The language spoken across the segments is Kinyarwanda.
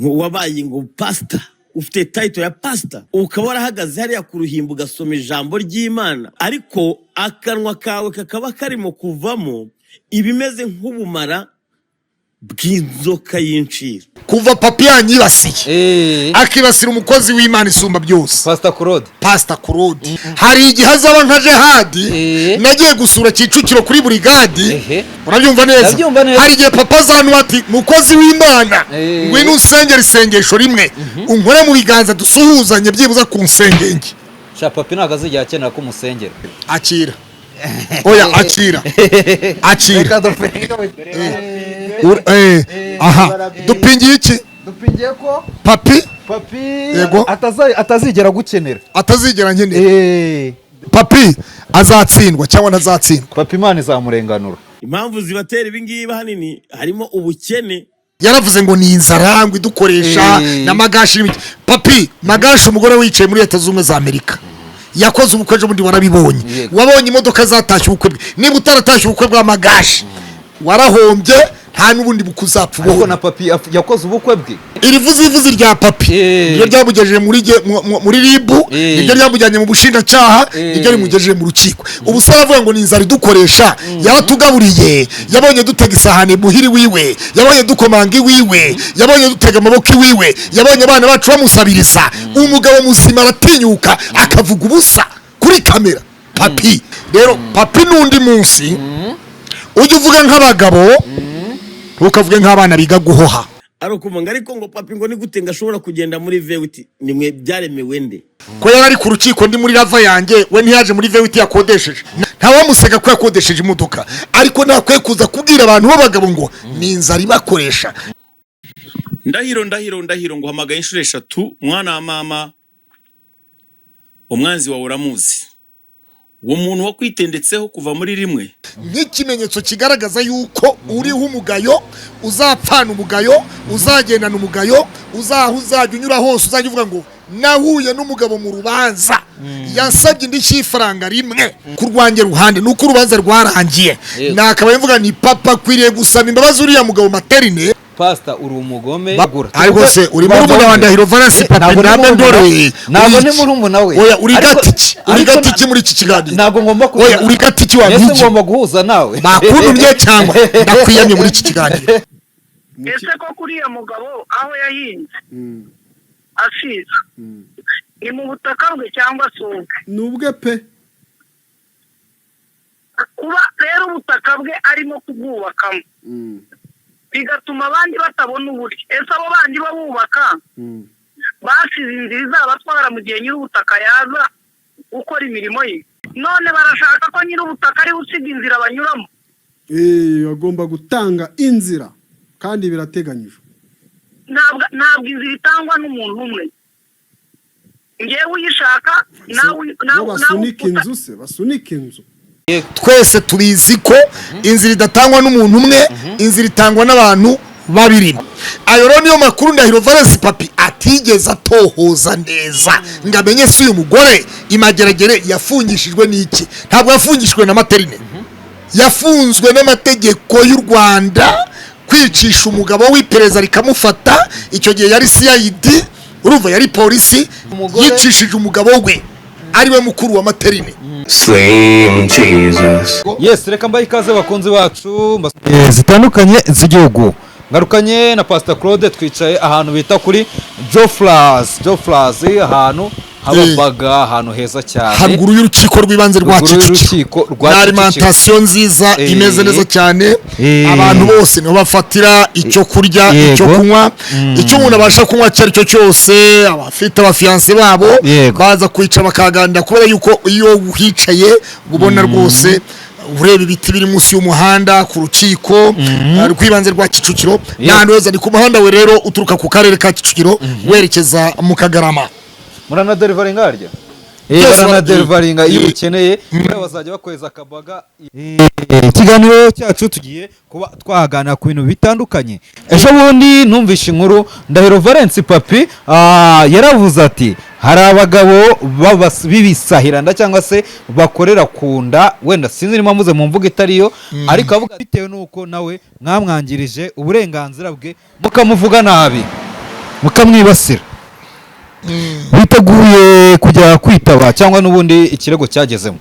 Ngo wabaye ngo pasita, ufite title ya pasita, ukaba warahagaze hariya ku ruhimbi ugasoma ijambo ry'Imana, ariko akanwa kawe kakaba karimo kuvamo ibimeze nk'ubumara bw'inzoka y'incira. Kuva papi yanyibasiye, akibasira umukozi w'Imana isumba byose, Pastor Claude. Pasita Claude, hari igihe azaba nka Jehadi nagiye gusura Kicukiro kuri burigadi. Urabyumva neza? Ndabyumva neza. Hari igihe papa azanwa ati: "Mukozi w'Imana, ngwino usengera isengesho rimwe, unkore mu biganza, dusuhuzanye byibuze ku nsengenge." Sha, papi ntabwo azigera akenera ko umusengera. Akira, oya, akira, akira. Reka dupinge. Aha dupingiye iki? Dupingiye ko papi papi Yego. atazigera agukenera. Atazigera nkenera. Papi azatsindwa cyangwa ntazatsindwa? Papi Imana izamurenganura. Impamvu zibatera ibi ngibi ahanini harimo ubukene. Yaravuze ngo ni inzara ngo idukoresha na Magashi n'ibiki. Papi Magashi, umugore wicaye muri Leta Zunze Ubumwe za Amerika, yakoze ubukwe ejo bundi, warabibonye. Yego. Wabonye imodoka zatashye ubukwe bwe. Niba utaratashye ubukwe bwa Magashi, warahombye, nta n'ubundi bukwe uzapfa Ariko ubonye. na papi yakoze ubukwe bwe. Iri vuzivuzi rya papi niryo ryamugejeje muri RIB, niryo ryamujyanye mu bushinjacyaha, niryo rimugejeje mu rukiko. Ubu se aravuga ngo ni inzara idukoresha? Yaratugaburiye, yabonye dutega isahani muhiri wiwe, yabonye dukomanga iwiwe, yabonye dutega amaboko iwiwe, yabonye abana bacu bamusabiriza. Umugabo muzima aratinyuka akavuga ubusa kuri kamera? Papi rero, papi, n'undi munsi ujye uvuga nk'abagabo, ntukavuge nk'abana biga guhoha. Ari ukuvuga ngo ariko ngo papi ngo ni gute ngo ashobora kugenda muri V8? Nimwe byaremewe nde? Ko yari ari ku rukiko ndi muri Rover yanjye, we ntiyaje muri V8 yakodesheje? Ntawamusega ko yakodesheje imodoka, ariko ntakwiye kuza kubwira abantu b'abagabo ngo ni inzara ibakoresha. Ndahiro, Ndahiro, Ndahiro, nguhamagaye inshuro eshatu, mwana wa mama. Umwanzi wawe uramuzi, uwo muntu wakwitendetseho kuva muri rimwe. Nk'ikimenyetso kigaragaza yuko uriho umugayo, uzapfana umugayo, uzagendana umugayo, uzaho uzajya unyura hose uzajya uvuga ngo nahuye n'umugabo mu rubanza, yansabye indishyi y'ifaranga rimwe. Ku rwanjye ruhande ni uko urubanza rwarangiye, nakabaye mvuga ni papa akwiriye gusaba imbabazi uriya mugabo Materine. Pasita, uri umugome. Ariko se uri murumuna wa Ndahiro Valens Papi? Ntabwo ndi Namwe murumuna ndoreye. we. Ntabwo Uri ndi iki? murumuna we. Oya, uri gatiki, uri gatiki muri iki kiganiro. Ntabwo ngomba Oya, uri gatiki wa Ese mpigi. ngomba guhuza nawe? Bakuntumye cyangwa ndakwiyamye muri iki kiganiro. Ese ko kuriya mugabo aho yahinze asize ni mu butaka bwe cyangwa se ubwe? Ni ubwe pe. Kuba rero ubutaka bwe arimo kubwubakamo bigatuma abandi batabona uburyo, ese abo bandi babubaka basize inzira izabatwara mu gihe nyir'ubutaka yaza gukora imirimo ye? None barashaka ko nyir'ubutaka ariwe usiga inzira banyuramo. Agomba gutanga inzira kandi birateganyijwe. Ntabwo inzira itangwa n'umuntu umwe, ngewe uyishaka nawe Bo nawe basunika inzu se, basunika inzu. Twese tubizi ko inzira idatangwa n'umuntu umwe, inzira itangwa n'abantu babiri. Ayo rero niyo makuru Ndahiro Valens Papi atigeze atohoza neza ngo amenye si uyu mugore imageragere yafungishijwe n'iki. Ntabwo yafungishijwe na Materine, yafunzwe n'amategeko y'u Rwanda. Kwicisha umugabo w'iperereza rikamufata, icyo gihe yari CID, urumva yari polisi. Yicishije umugabo we ariwe mukuru wa Materine. Slim Jesus. Yes, reka mbahe ikaze bakunzi bacu zitandukanye z'igihugu. Ngarukanye na Pastor Claude, twicaye ahantu bita kuri Joflas. Joflas, ahantu haba baga, ahantu heza cyane. Haruguru y'urukiko rw'ibanze rwa Ruguru Kicukiro. y'urukiko rwa Na Kicukiro. alimentation nziza, imeze neza cyane. Abantu bose niho bafatira icyo kurya, icyo kunywa, icyo umuntu abasha kunywa icyo ari cyo cyose. Abafite abafiancé babo baza kwicara bakaganira, kubera yuko iyo uhicaye ubona rwose ureba ibiti biri munsi y'umuhanda ku rukiko rw'ibanze rwa Kicukiro. Ni ahantu heza, ni ku muhanda we rero uturuka ku karere ka Kicukiro werekeza mu Kagarama. Muranadeliveringa harya? Byose. Baranadeliveringa iyo ukeneye, bazajya bakohereza akabaga. Ikiganiro cyacu tugiye kuba twaganira ku bintu bitandukanye. Ejo bundi numvishe inkuru, Ndahiro Valens Papi yaravuze ati hari abagabo b'ibisahiranda cyangwa se bakorera ku nda, wenda sinzi niba mvuze mu mvugo itariyo, ariko avuga bitewe n'uko nawe mwamwangirije uburenganzira bwe, mukamuvuga nabi. Mukamwibasira, witeguye kujya kwitaba cyangwa n'ubundi ikirego cyagezemo?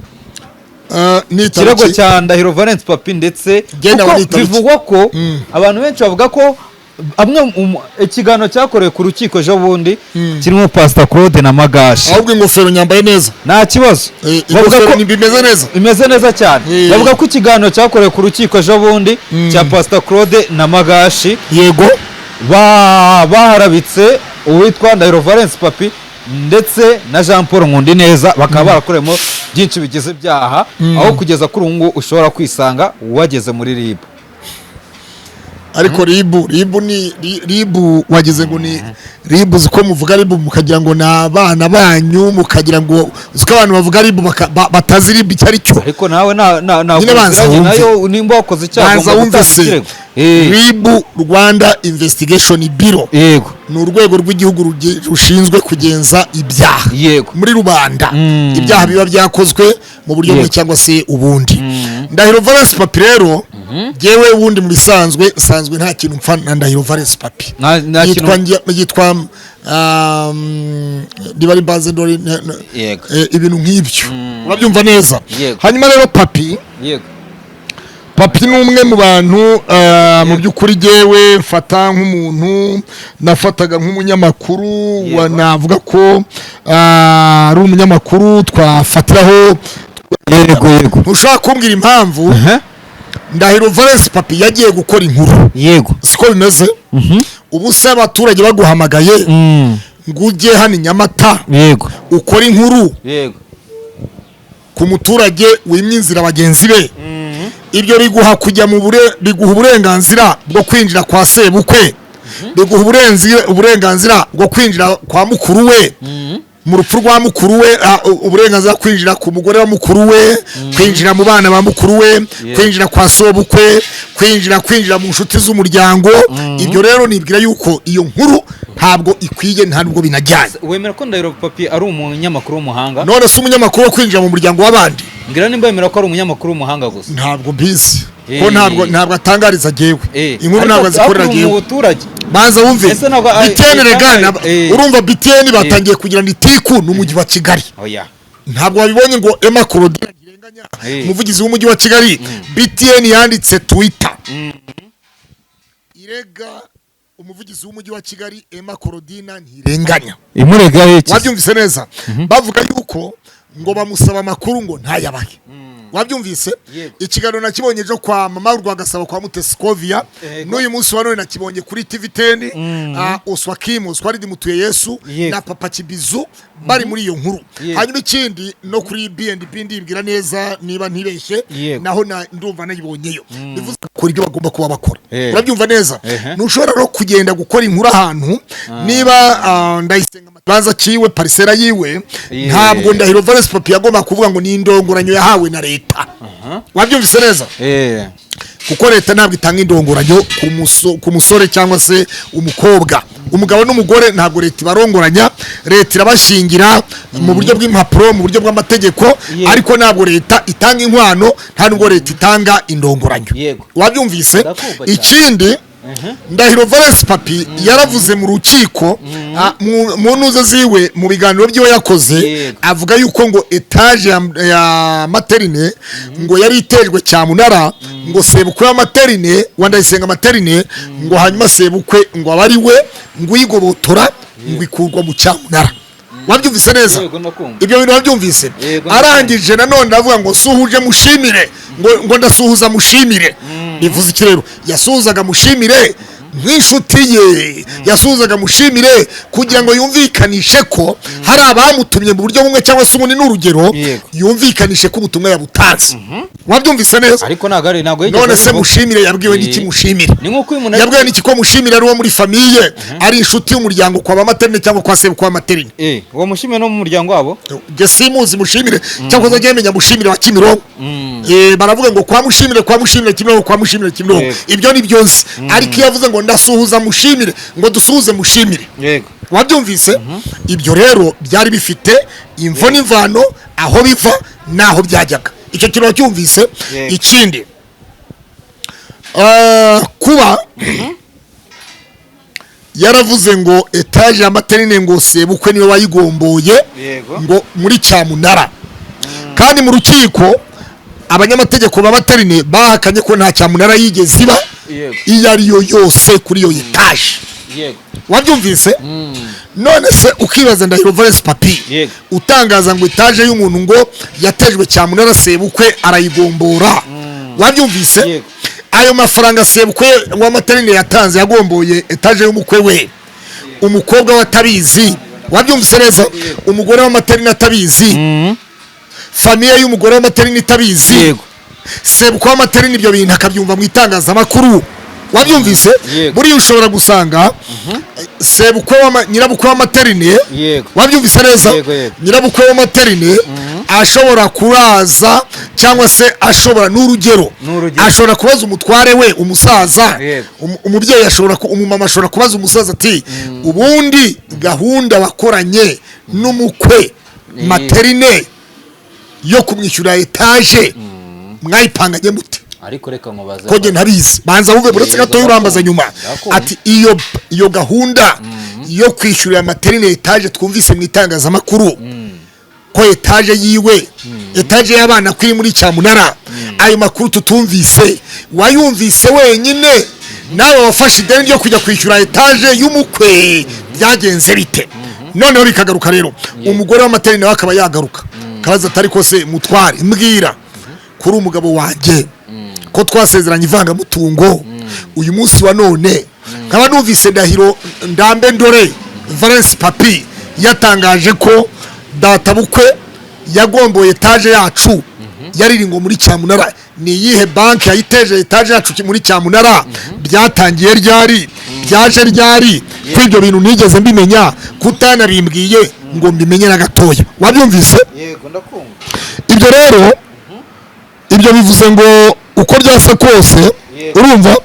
Nitaba Ikirego iki? cya Ndahiro Valence Papi ndetse Genda kuko witaba iki? bivugwa ko abantu benshi bavuga ko amwe ikiganiro cyakorewe ku rukiko ejo bundi kirimo Pastor Claude na Magashi. Ahubwo ingofero nyambaye neza. Nta kibazo. Bavuga Ingofero ko bimeze neza. Imeze neza cyane. Bavuga ko ikiganiro cyakorewe ku rukiko ejo bundi cya Pastor Claude na Magashi baharabitse uwitwa Ndahiro Valence Papi ndetse na Jean Paul Nkundineza, bakaba barakoreyemo byinshi bigize ibyaha, aho kugeza kuri ubu ngubu ushobora kwisanga wageze muri RIB. Ariko RIB ni RIB, wagize ngo ni RIB. Uzi ko muvuga RIB mukagira ngo ni abana banyu, mukagira ngo, uzi ko abantu bavuga RIB batazi RIB icyo ari cyo. Ariko nawe ntabwo Nyine banza uziranye wumve. nayo, nimba wakoze icyaha Banza ugomba wumve gutanga se. ikirego. RIB, Rwanda Investigation Bureau, ni urwego rw'igihugu rushinzwe kugenza ibyaha muri rubanda, ibyaha biba byakozwe mu buryo bumwe cyangwa se ubundi. Ndahiro Valence Papi rero, yewe ubundi mu bisanzwe nsanzwe nta kintu mpfa na Ndahiro Valence Papi. Nta Yitwa kintu. Yitwa niba ari Mbanze Ndori ibintu nk'ibyo, urabyumva neza. Yego. Hanyuma rero Papi, Papi ni umwe mu bantu mu by'ukuri jyewe mfata nk'umuntu nafataga nk'umunyamakuru navuga ko ari umunyamakuru twafatiraho. Yego. Ntushobora kumbwira impamvu Ndahiro Valence Papi yagiye gukora inkuru. Siko bimeze? Ubu se abaturage baguhamagaye ngo ujye hano i Nyamata ukore inkuru ku muturage wimye inzira bagenzi be, ibyo biguha kujya mu bure, biguha uburenganzira bwo kwinjira kwa sebukwe, biguha uburenganzira bwo kwinjira kwa mukuru we mu rupfu rwa mukuru we, uburenganzira kwinjira ku mugore wa mukuru we, kwinjira mu bana ba mukuru we, kwinjira kwa sobukwe, kwinjira mu nshuti z'umuryango. Ibyo rero nibwira yuko iyo nkuru ntabwo ikwiye, nta nubwo binajyanye. Wemera ko Ndahiro Papi ari umunyamakuru w'umuhanga? None se umunyamakuru wo kwinjira mu muryango w'abandi? Mbwira nimba wemera ko ari umunyamakuru w'umuhanga gusa. Ntabwo mbizi ko ntabwo atangariza jyewe inkuru, Ariko ntabwo azikorera ariko mu jyewe. baturage. Banza wumve. Ese ntabwo BTN regana, urumva BTN batangiye kugira ngo itiku n'umujyi wa Kigali. Oya. Ntabwo wabibonye ngo Emma Claudine Ntirenganya, umuvugizi w'umujyi wa Kigali, BTN yanditse Twitter irega umuvugizi w'umujyi wa Kigali Emma Claudine Ntirenganya. Imurega iki? Wabyumvise neza? Bavuga yuko ngo bamusaba amakuru ngo ntayabahe. Wabyumvise? Yego. Ikiganiro nakibonye ejo kwa mama Rwagasabo, kwa Mutesi Kovia. N'uyu munsi wa none nakibonye kuri TV 10, Oswakim, Oswaridi Mutuye Yesu na Papa Kibizu bari muri iyo nkuru. Hanyuma ikindi, no kuri B&B, ndibwira neza niba ntibeshye, naho ndumva nayibonyeyo. Bivuze gukora ibyo bagomba kuba bakora. Urabyumva neza? Ntushobora no kugenda gukora inkuru ahantu niba Ndayisenga baza ciwe parcelle yiwe. Ntabwo Ndahiro Valence Papi yagomba kuvuga ngo ni indongoranyo yahawe na leta. Wabyumvise neza? Kuko leta ntabwo itanga indongoranyo ku musore cyangwa se umukobwa. Umugabo n'umugore ntabwo leta ibarongoranya. Leta irabashingira mu buryo bw'impapuro, mu buryo bw'amategeko, ariko ntabwo leta itanga inkwano, nta nubwo leta itanga indongoranyo. Wabyumvise? Ndakumva cyane. Ikindi, Ndahiro Valence Papi yaravuze mu rukiko, mu ntuze ziwe, mu biganiro byiwe yakoze, avuga yuko ngo étage ya Materine ngo yari itejwe cyamunara, ngo sebukwe wa Materine, wa Ndayisenga Materine, ngo hanyuma sebukwe ngo aba ari we ngo uyigobotora, ngo ikurwa mu cyamunara. Wabyumvise neza? Yego, ndakumva. Ibyo bintu wabyumvise? Yego. Arangije nanone aravuga ngo suhuje Mushimire, ngo ndasuhuza Mushimire. Bivuze iki rero? Yasuhuzaga Mushimire nk'inshuti ye, yasuhuzaga Mushimire kugira ngo yumvikanishe ko hari abamutumye mu buryo bumwe cyangwa se ubundi, n'urugero, yumvikanishe ko ubutumwa yabutanze. Wabyumvise neza? Ariko ntabwo yigeze None se abivuga. Mushimire yabwiwe n'iki? Mushimire Ni nk'uko uyu muntu yabwiwe n'iki ko Mushimire ari uwo muri famille, ari inshuti y'umuryango kwa ba Materine cyangwa kwa sebukwe wa Materine? Uwo Mushimire no mu muryango wabo? Jye simuzi Mushimire, cyangwa se menya Mushimire wa Kimironko. Baravuga ngo kwa Mushimire, kwa Mushimire Kimironko, kwa Mushimire Kimironko. Ibyo ni byo nzi. Ariko iyo avuze ngo ndasuhuza Mushimire, ngo dusuhuze Mushimire, wabyumvise? Ibyo rero byari bifite imvo n'imvano, aho biva n'aho byajyaga. Icyo kintu wacyumvise? Yego. Ikindi, kuba Yaravuze ngo etaje ya Materine, ngo sebukwe niwe wayigomboye, ngo muri cyamunara. Kandi mu rukiko abanyamategeko ba Materine bahakanye ko nta cyamunara yigeze iba iyo ari yo yose kuri iyo etaje. Wabyumvise? None se ukibaza, Ndahiro Valens Papi, utangaza ngo etaje y'umuntu ngo yatejwe cyamunara, sebukwe arayigombora, wabyumvise? Yego. Ayo mafaranga sebukwe wa Materine yatanze yagomboye etaje y'umukwe we, umukobwa we atabizi, wabyumvise neza? Umugore wa Materine atabizi, famille y'umugore wa Materine itabizi, sebukwe wa Materine ibyo bintu akabyumva mu itangazamakuru, wabyumvise? Yego. Buriya ushobora gusanga sebukwe wa nyirabukwe wa Materine, wabyumvise neza? Yego. Nyirabukwe wa Materine ashobora kuraza cyangwa se ashobora, n'urugero, N'urugero. ashobora kubaza umutware we, umusaza, umubyeyi ashobora umumama ashobora kubaza umusaza ati: "Ubundi gahunda wakoranye n'umukwe Materine yo kumwishyura etaje mwayipanganye mute?" Ariko reka nkubaze. Ko njye ntabizi. Banza wumve, buretse gatoya, urambaza nyuma. Ndakumva. Ati: Iyo gahunda yo kwishyurira Materine etaje twumvise mu itangazamakuru ko etaje yiwe, etaje y'abana ko iri muri cyamunara, ayo makuru tutumvise, wayumvise wenyine? Nawe wafashe ideni ryo kujya kwishyura etaje y'umukwe, byagenze bite?" Noneho bikagaruka rero, umugore wa Materine nawe akaba yagaruka kabaza atari ko: "Se mutware, mbwira kuri umugabo wanjye ko twasezeranye ivangamutungo, uyu munsi wa none nkaba numvise Ndahiro Ndambe Ndore Valence Papi yatangaje ko databukwe yagomboye etaje yacu yariri ngo muri cyamunara, ni iyihe banki yayiteje etaje yacu muri cyamunara? Byatangiye ryari? Byaje ryari? Ko ibyo bintu nigeze mbimenya, kutanabimbwiye ngo mbimenye na gatoya?" Wabyumvise? Yego, ndakumva. Ibyo rero, ibyo bivuze ngo uko byasa kose, urumva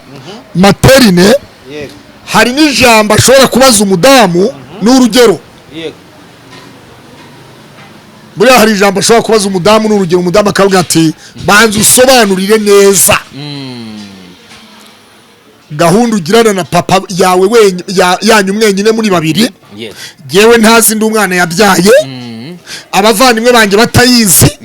Materine, hari n'ijambo ashobora kubaza umudamu, ni urugero, buriya hari ijambo ashobora kubaza umudamu, ni urugero, umudamu akavuga ati: "Banza usobanurire neza gahunda ugirana na papa yawe yanyu mwenyine muri babiri, jyewe ntazi, ndi umwana yabyaye, abavandimwe banjye batayizi,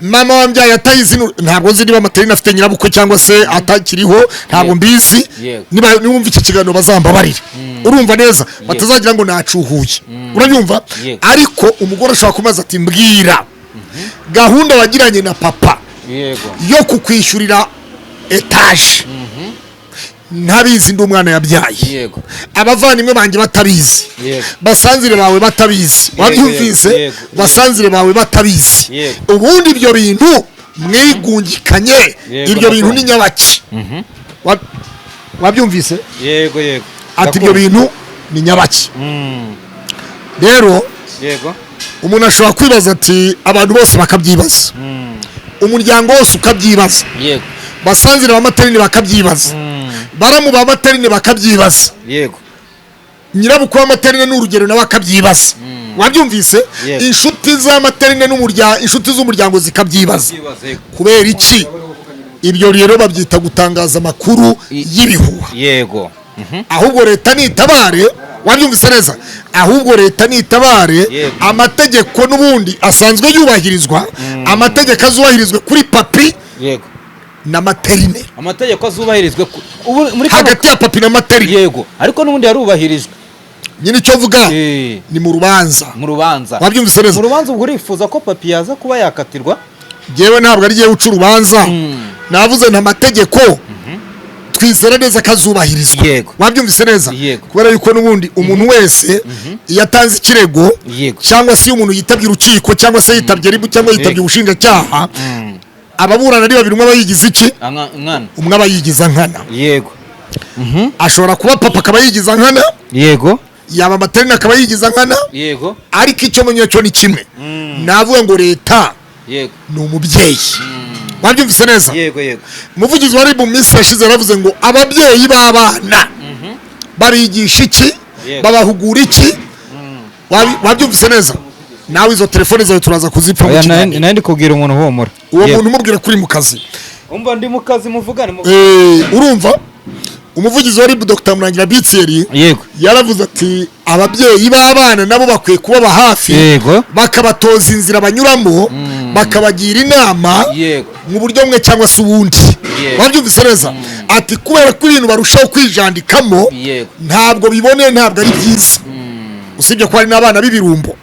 mama wambyaye atayizi." Ntabwo nzi niba Materine afite nyirabukwe cyangwa se atakiriho, ntabwo mbizi. Niba niwumva iki kiganiro bazambabarire, urumva neza, batazagira ngo nacuhuye, urabyumva? Yego. Ariko umugore ashobora kumaza ati: "Mbwira gahunda wagiranye na papa yo kukwishyurira etaje ntabizi, ndi umwana yabyaye, abavandimwe banjye batabizi, basanzire bawe batabizi." Wabyumvise? Yego. Basanzire bawe batabizi. "Ubundi ibyo bintu mwigungikanye, ibyo bintu ni nyabaki?" Wabyumvise? Yego. Ati: "Ibyo bintu ni nyabaki?" Rero umuntu ashobora kwibaza ati, abantu bose bakabyibaza, umuryango wose ukabyibaza, basanzire ba Materine bakabyibaza, baramu ba Materine bakabyibaza, nyirabukwe wa Materine ni urugero nawe akabyibaza, wabyumvise? Yego. Inshuti za Materine n'umuryango, inshuti z'umuryango zikabyibaza. Byibaza, yego. Kubera iki? Ibyo rero babyita gutangaza amakuru y'ibihuha. Ahubwo leta nitabare, wabyumvise neza? Ahubwo leta nitabare. Amategeko n'ubundi asanzwe yubahirizwa, amategeko azubahirizwe kuri Papi na Materine. Amategeko azubahirizwe ubu muri kano Hagati ya Papi na Materine. Yego, ariko n'ubundi yarubahirijwe. Nyine icyo mvuga ni mu rubanza. Mu rubanza. Wabyumvise neza? Mu rubanza, ubwo urifuza ko Papi yaza kuba yakatirwa? Njyewe ntabwo ari jyewe uca urubanza. Navuze nta mategeko, twizera neza ko azubahirizwa. Wabyumvise neza? Yego. Kubera yuko n'ubundi umuntu wese iyo atanze ikirego, cyangwa se iyo umuntu yitabye urukiko, cyangwa se yitabye RIB, cyangwa yitabye ubushinjacyaha, ababurana ari babiri, umwe aba yigize iki? Nkana. Umwe aba yigiza nkana. Ashobora kuba Papa akaba yigiza nkana, yaba Materine akaba yigiza nkana. Ariko icyo menya cyo ni kimwe, navuga ngo leta ni umubyeyi, wabyumvise neza? Yego. Umuvugizi wa RIB mu minsi yashize yaravuze ngo ababyeyi b'abana babigisha iki? Babahugura iki? Wabyumvise neza? Nawe izo telefone zawe turaza kuzipfa mu Oya, kiganiro. nari ndi kubwira umuntu, humura. Uwo muntu umubwira ko uri mu kazi. Umva, ndi mu kazi, muvugane Urumva Umuvugizi wa RIB, Dr Murangira Bitseri, yaravuze ati ababyeyi b'abana nabo bakwiye kubaba hafi, bakabatoza inzira banyuramo, bakabagira inama mu buryo bumwe cyangwa se ubundi. Wabyumvise neza? Ati kubera ko ibintu barushaho kwijandikamo ntabwo biboneye, ntabwo ari byiza, usibye ko hari n'abana b'ibirumbo.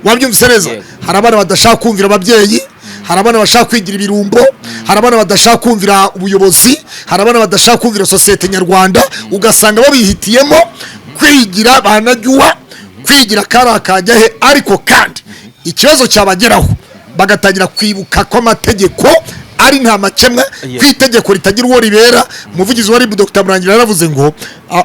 Wabyumvise neza? Yego. Hari abana badashaka kumvira ababyeyi, hari abana bashaka kwigira ibirumbo, hari abana badashaka kumvira ubuyobozi, hari abana badashaka kumvira sosiyete nyarwanda, ugasanga babihitiyemo kwigira banajyuwa, kwigira kari akajya he. Ariko kandi ikibazo cyabageraho bagatangira kwibuka ko amategeko ari nta makemwa, ko itegeko ritagira uwo ribera. Umuvugizi wa RIB, Dr Murangira, yaravuze ngo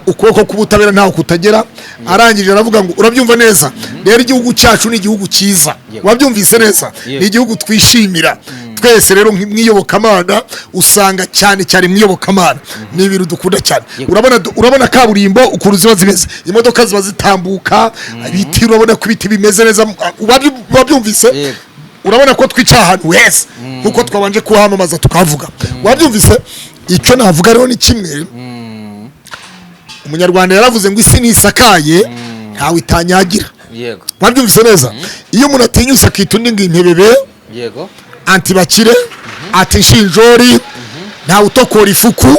ukuboko k'ubutabera ntaho kutagera. Arangije aravuga ngo, urabyumva neza rero, igihugu cyacu ni igihugu cyiza. Wabyumvise neza? Ni igihugu twishimira twese. Rero mw'iyobokamana, usanga cyane cyane mw'iyobokamana ni ibintu dukunda cyane. Urabona kaburimbo ukuntu ziba zimeze, imodoka ziba zitambuka, ibiti, urabona ko ibiti bimeze neza. Wabyumvise? Yego. Urabona ko twicaye ahantu heza nkuko twabanje kuhamamaza tukavuga. Wabyumvise? Icyo navuga rero ni kimwe: Umunyarwanda yaravuze ngo isi ntisakaye, ntawe itanyagira. Wabyumvise neza? Iyo umuntu atinyutse akita undi ngo intebebe, antibakire, ati nshinjori, ntawe utokora ifuku.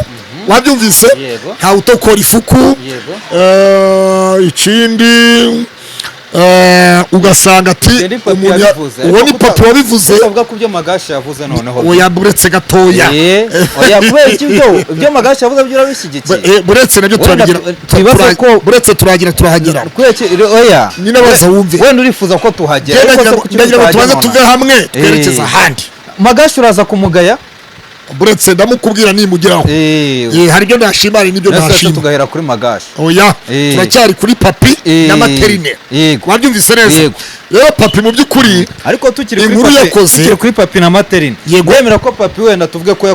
Wabyumvise? Yego. Ntawe utokora ifuku. Ikindi ugasanga ati Ibyo ni Papi umuntu yabivuze. uwo ni Ariko Papi wabivuze. Utavuga ku byo Magashi yavuze noneho. Oya, buretse gatoya. Oya, kubera iki? Ibyo Magashi yavuze byo urabishyigikiye? Buretse nabyo Wenda turabigira. twibaze Buretse turagira, turahagera. Kubera iki? Oya. Nyine baza wumve. Wenda urifuza ko tuhagera, ariko se kuki Ndagira ngo tutahagera tubanze nonaha? tuve hamwe twerekeza ahandi. Magashi uraza kumugaya? Buretse, ndamukubwira nimugeraho. Hari ibyo ndashima, hari n'ibyo Nese ntashima. tugahera kuri Magashi. Oya, turacyari kuri Papi na Materine. Wabyumvise neza? Yego. Rero Papi mu by'ukuri, Ariko tukiri kuri inkuru Papi, yakoze- tukiri kuri Papi na Materine, Yego. wemera ko Papi, wenda tuvuge ko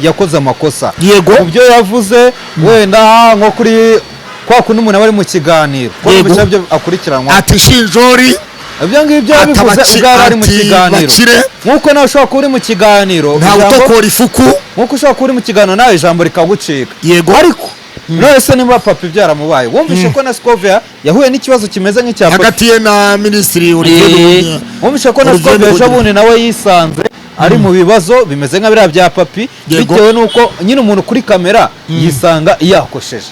yakoze amakosa Yego. mu byo yavuze, wenda nko kuri kwa kundi umuntu aba ari mu kiganiro, ko mu byo akurikiranwa, Ati shinjori, ibyo ngibyo yabivuze ubwo yari ari mu ati kiganiro, bakire. nk'uko nawe ushobora kuba uri mu kiganiro, Ntawe utokora ifuku. nk'uko ushobora kuba uri mu kiganiro nawe ijambo rikagucika. Ariko none se niba Papi byaramubaye, wumvishe ko na Scovia yahuye n'ikibazo kimeze nk'icya Papi? Hagati ye na Minisitiri Olivier Nduhungirehe. Wumvishe ko na Olivier Scovia ejo Nduhungirehe. bundi nawe yisanze ari mu bibazo bimeze nka biriya bya Papi, bitewe n'uko nyine umuntu kuri kamera yisanga yakosheje?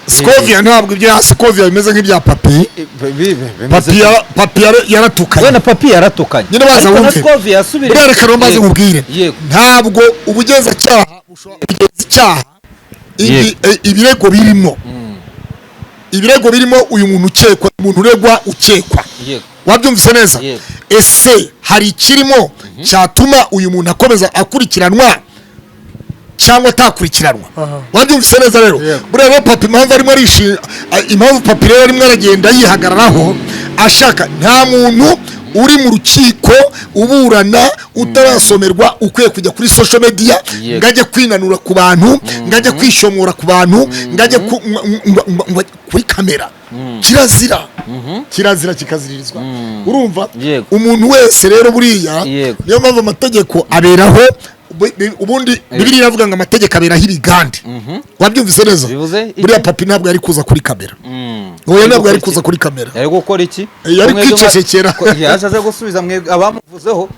Scovia, ntabwo ibya Scovia bimeze nk'ibya Papi. Bimeze Papi yaratukanye. Wenda Papi yaratukanye, Nyine baza ariko na wumve. Scovia yasubiriye. Buriya reka rero maze nkubwire, ntabwo ubugenzacyaha bushobora kugenza icyaha ibirego birimo uyu muntu ukekwa, umuntu uregwa ukekwa. Wabyumvise neza? Yego. Ese hari ikirimo cyatuma uyu muntu akomeza akurikiranwa cyangwa atakurikiranwa? Wabyumvise neza? Rero buriya rero Papi, impamvu arimo impamvu Papi rero arimo aragenda yihagararaho ashaka, nta muntu uri mu rukiko uburana utarasomerwa ukwiye kujya kuri social media ngo ajye kwinanura ku bantu, ngo ajye kwishomora ku bantu, ngo ajye kuri kamera. Kirazira, kirazira, kikaziririzwa. Urumva? Yego. Umuntu wese rero buriya, niyo mpamvu amategeko aberaho. Ubundi Bibiliya iravuga ngo amategeko aberaho ibigande. Wabyumvise neza? Bivuze iki? Buriya Papi ntabwo yari kuza kuri kamera. Oya, ntabwo yari kuza kuri kamera. Yari gukora iki? Yari Ko mwebwe kwicecekera. ko yaje aze gusubiza mwebwe abamuvuzeho.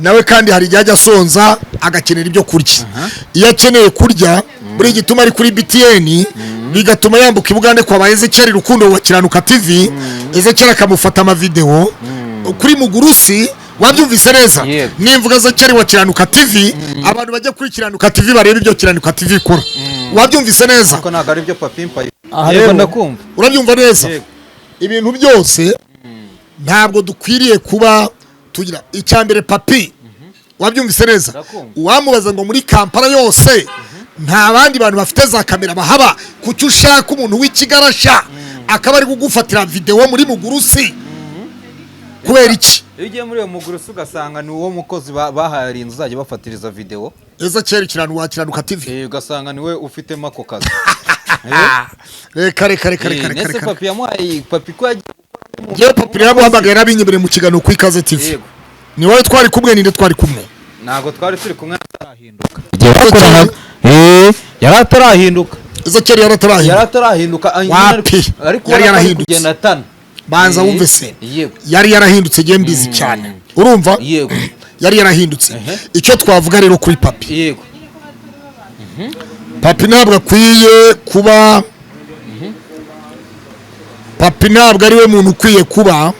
Nawe kandi hari igihe ajya asonza agakenera ibyo kurya. Iyo akeneye kurya, buri gituma ari kuri BTN, bigatuma yambuka i Bugande kwa ba Ezekiel Rukundo wa Kiranuka TV, Ezekiel akamufata amavideo kuri Mugurusi. Wabyumvise neza? Yego. Nimvuga Ezekiel wa Kiranuka TV, abantu bajya kuri Kiranuka TV barebe ibyo Kiranuka TV ikora. Wabyumvise neza? Ariko ntabwo ari byo Papi Mpaye. Aha Yego, rero, ndakumva. urabyumva neza? Yego. Ibintu byose ntabwo dukwiriye kuba tugira icya mbere. Papi, wabyumvise neza? Ndakumva. Uwamubaza ngo muri Kampala yose nta bandi bantu bafite za kamera bahaba, kuki ushaka umuntu w'ikigarasha akaba ari kugufatira videwo muri Mugurusi? Kubera iki? Iyo ugiye muri uwo Mugurusi ugasanga ni uwo mukozi bahaye inzu uzajya bafatiriza videwo. Eza kiranu wa Kiranuka TV. Ugasanga niwe ufitemo ako kazi. Reka, reka, reka, reka, reka. Nese Reka. Papi yamuhaye, Papi ko yagiye Yewe, Papi yaramuhamagaye, yarabinyemereye mu kiganiro ku Ikaze TV. Ni wowe twari kumwe? Ninde twari kumwe? Ntabwo twari turi kumwe. Igihe bakoranaga. Yari atarahinduka. Ezekiyeli yari Yari atarahinduka. atarahinduka. Wapi? Ariko Yari ubona ko ari yarahindutse. kugenda atana. Banza wumve se. Yego. Yari yarahindutse, ngiye mbizi cyane, urumva? Yego. Yari yarahindutse. Icyo twavuga rero kuri Papi, Papi ntabwo akwiye kuba, Papi ntabwo ari we muntu ukwiye kuba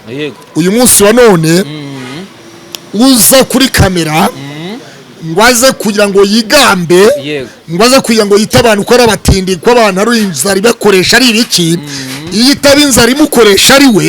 uyu munsi wa none uza kuri kamera ngo aze kugira ngo yigambe, ngo aze kugira ngo yite abantu ko ari abatindi, ko abantu ari inzara ibakoresha, ari ibiki. Iyo itaba inzara imukoresha ari we,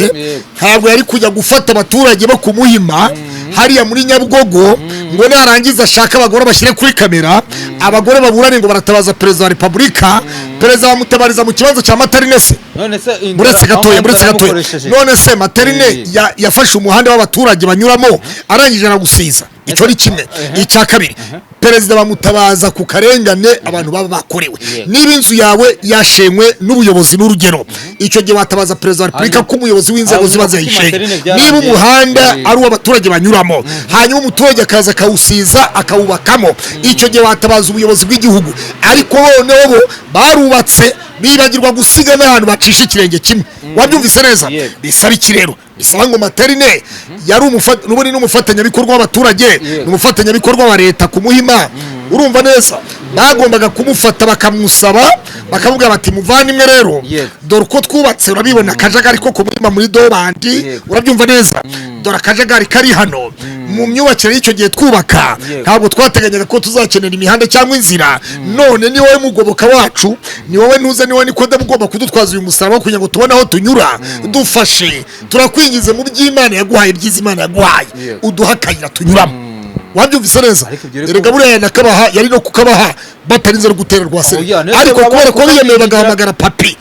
ntabwo yari kujya gufata abaturage bo kumuhima hariya muri Nyabugogo ngo narangiza ashake abagore bashyire kuri kamera, abagore baburane ngo baratabaza Perezida wa Repubulika. Perezida bamutabariza mu kibazo cya Materine se? None se inzara- Buretse gatoya, aho buretse inzara gatoya. yamukoresheje? None se Materine yafashe umuhanda w'abaturage banyuramo, arangije aragusiza? Icyo ni kimwe. Icya kabiri, Perezida bamutabaza ku karengane abantu baba bakorewe. Niba inzu yawe yashenywe n'ubuyobozi, n'urugero, icyo gihe watabaza Perezida wa Repubulika ko umuyobozi w'inzego Hanyuma zibanze kuki yayishenye. Materine Niba byarangiye? umuhanda ari uw'abaturage banyuramo, hanyuma umuturage akaza akawusiza akawubakamo, icyo gihe watabaza ubuyobozi bw'igihugu. Ariko noneho bo barubatse bibagirwa gusiga n'ahantu bacisha ikirenge kimwe. Wabyumvise neza? Yego. Bisaba iki rero? Bisaba ngo Materine yari n'ubundi ni umufatanyabikorwa w'abaturage, ni umufatanyabikorwa wa leta ku Muhima, urumva neza? Bagombaga kumufata bakamusaba, bakamubwira bati: "Muvandimwe rero, dore uko twubatse, urabibona akajagari ko ku Muhima muri Dobandi." Urabyumva neza? "Dore akajagari kari hano. Mu myubakire y'icyo gihe twubaka, ntabwo twateganyaga ko tuzakenera imihanda cyangwa inzira. None ni wowe mugoboka wacu, ni wowe ntuze, ni wowe Nikodemu ugomba kudutwaza uyu musaraba kugira ngo tubone aho tunyura. Dufashe, turakwingize mu by'Imana yaguhaye, ibyiza Imana yaguhaye, uduhe akayira tunyuramo." Wabyumvise neza? Ariko ibyo uri Erega buriya yanakabaha, yari no kukabaha batarinze no gutera rwasere. Oya, nese Ariko baba kubera ko biyemeye kukabigira- bagahamagara Papi.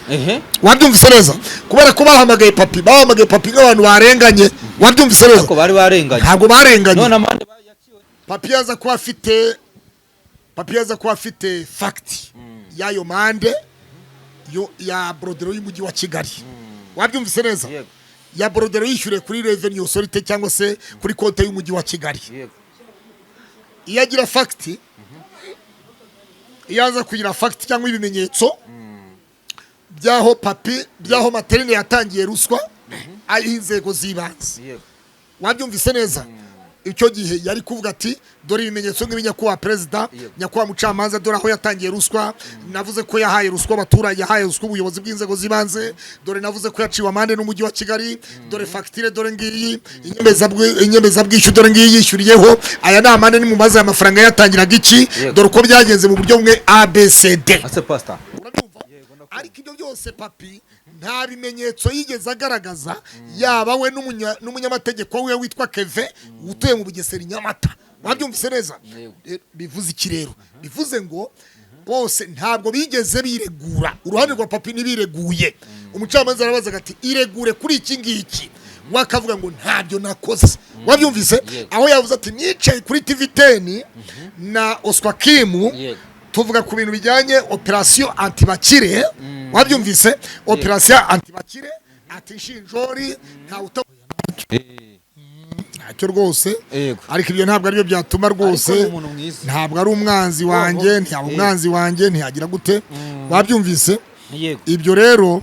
Wabyumvise neza? Kubera ko bahamagaye Papi, bahamagaye Papi nk'abantu barenganye. Wabyumvise neza? Ariko bari barenganye? Ntabwo barenganye. None amande yaciwe? Papi yaza kuba afite fact y'ayo mande yo ya bordereau y'umujyi wa Kigali, wabyumvise neza? Yego. Ya bordereau yishyuriye kuri Revenue Authority cyangwa se kuri konti y'umujyi wa Kigali. Iyo agira fact, iyo aza kugira fact cyangwa ibimenyetso by'aho Papi, by'aho Materine yatangiye ruswa ariho inzego z'ibanze, wabyumvise neza? Icyo gihe yari kuvuga ati: "Dore ibimenyetso nk'ibi, nyakubahwa Perezida, nyakubahwa mucamanza, dore aho yatangiye ruswa. Navuze ko yahaye ruswa abaturage, yahaye ruswa ubuyobozi bw'inzego z'ibanze. Dore navuze ko yaciwe amande n'umujyi wa Kigali. Dore fagitire, dore ngiyi inyemezabwishyu, dore ngiyi yishyuriyeho. Aya ni amande, nimumaze aya mafaranga yatangiraga iki. Dore uko byagenze mu buryo bumwe ABCD." Ase pastor? Urabyumva? Ariko ibyo byose Papi nta bimenyetso yigeze agaragaza, yaba we n'umunyamategeko we witwa Keve utuye mu Bugesera i Nyamata. Wabyumvise neza? Bivuze iki rero? Bivuze ngo bose ntabwo bigeze biregura. Uruhande rwa Papi ntibireguye. Umucamanza arabazaga ati: "Iregure kuri iki ngiki." We akavuga ngo: "Ntabyo nakoze." Wabyumvise? Aho yavuze ati: "Nicaye kuri TV 10 na Oswakimu, tuvuga ku bintu bijyanye operasiyo antibakire." Wabyumvise? Operasiyo antibakire, ati nshinjori ntawe uta ntacyo rwose. Ariko ibyo ntabwo aribyo byatuma rwose. Ariko ni umuntu mwiza. Ntabwo ari umwanzi wanjye, ntiyaba umwanzi wanjye, ntiyagira gute. Wabyumvise? Yego. Ibyo rero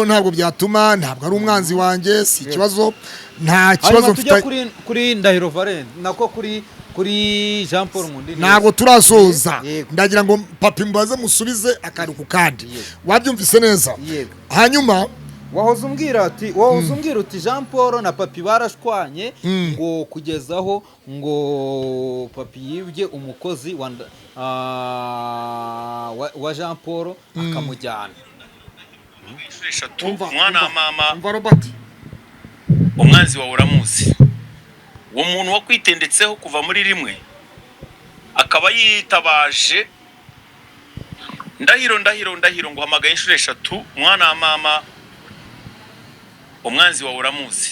ntabwo byatuma, ntabwo ari umwanzi wanjye, si ikibazo, nta kibazo Hanyuma tujya mfite. kuri Ndahiro Valens, nako kuri Jean Paul Nkundineza. Ntabwo turasoza. Yego. Ndagira ngo Papi mbaze musubize akantu ku kandi. Wabyumvise neza? Yego. Hanyuma Wahoze umbwira uti Jean Paul na Papi barashwanye, ngo kugezaho ngo Papi yibye umukozi wa Jean Paul akamujyana. Inshuro eshatu, mwana wa mama. Umva Robert. Umwanzi wawe uramuzi, uwo muntu wakwitendetseho kuva muri rimwe akaba yitabaje. Ndahiro, ndahiro, ndahiro, nguhamagaye inshuro eshatu, mwana wa mama. Umwanzi wawe uramuzi,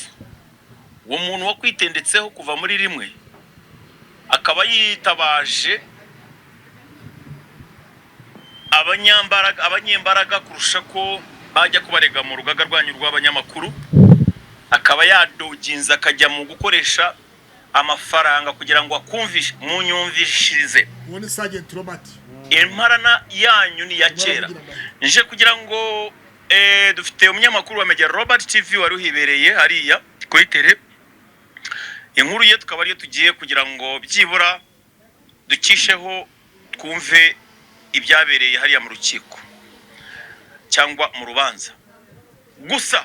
uwo muntu wakwitendetseho kuva muri rimwe akaba yitabaje abanyembaraga kurusha ko bajya kubarega mu rugaga rwanyu rw'abanyamakuru, akaba yadoginza akajya mu gukoresha amafaranga kugira ngo akumvishe munyumvishirize. Uwo ni Sergeant Robert. Imparana yanyu ni iya kera. Nje kugira ngo dufite umunyamakuru wa Media Robert TV wari uhibereye hariya kuri tele, inkuru ye tukaba ariyo tugiye kugira ngo byibura dukisheho, twumve ibyabereye hariya mu rukiko cyangwa mu rubanza. Gusa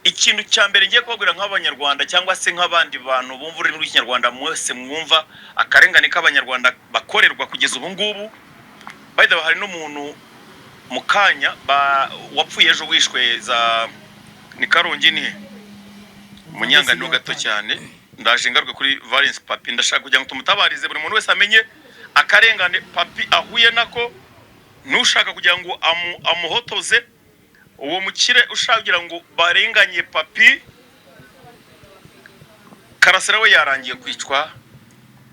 ikintu cya mbere ngiye kubabwira nk'Abanyarwanda cyangwa se nk'abandi bantu bumva ururimi rw'Ikinyarwanda mwese, mwumva akarengane k'Abanyarwanda bakorerwa kugeza ubu ngubu. By the way, hari n'umuntu mu kanya wapfuye ejo, wishwe za ni Karongi, ni he? Munyanganiro gato cyane, ndaje ngaruke kuri Valence Papi. Ndashaka kugira ngo tumutabarize, buri muntu wese amenye akarengane Papi ahuye nako, nushaka kugira ngo amuhotoze uwo mukire ushaka kugira ngo barenganye Papi. Karasira we yarangiye kwicwa,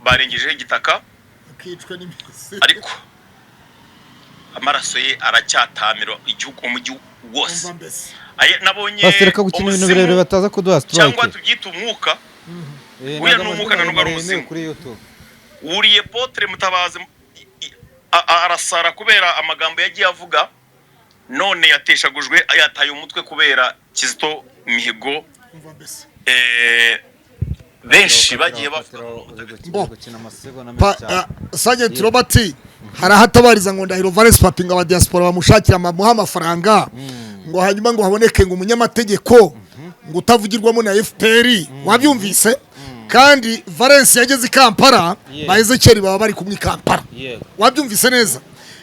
barengejeho igitaka. Akicwa n'imizi. Ariko amaraso ye aracyatamira igihugu, umujyi wose. Umva mbese. Nabonye Pastor, reka gukina ibintu umuzimu birebire bataza kuduha cyangwa strike. tubyite umwuka. Eh, Uriya ntabwo ni umwuka, amazina ntabwo ari yemewe umuzimu. kuri YouTube. Wuriye potere Mutabazi arasara kubera amagambo yagiye avuga, none yateshagujwe, yataye umutwe kubera Kizito Mihigo. Umva mbese. Benshi bagiye bavuga Bo. Gukina amasegonda Pa- menshi cyane. Sergeant Robert hari aho atabariza ngo Ndahiro Valence Papi, ngo abadiaspora bamushakira, bamuha amafaranga, ngo hanyuma ngo haboneke ngo umunyamategeko ngo utavugirwamo na FPR. Wabyumvise? Kandi Valence yageze i Kampala, ba Ezekiel baba bari kumwe i Kampala. Wabyumvise neza?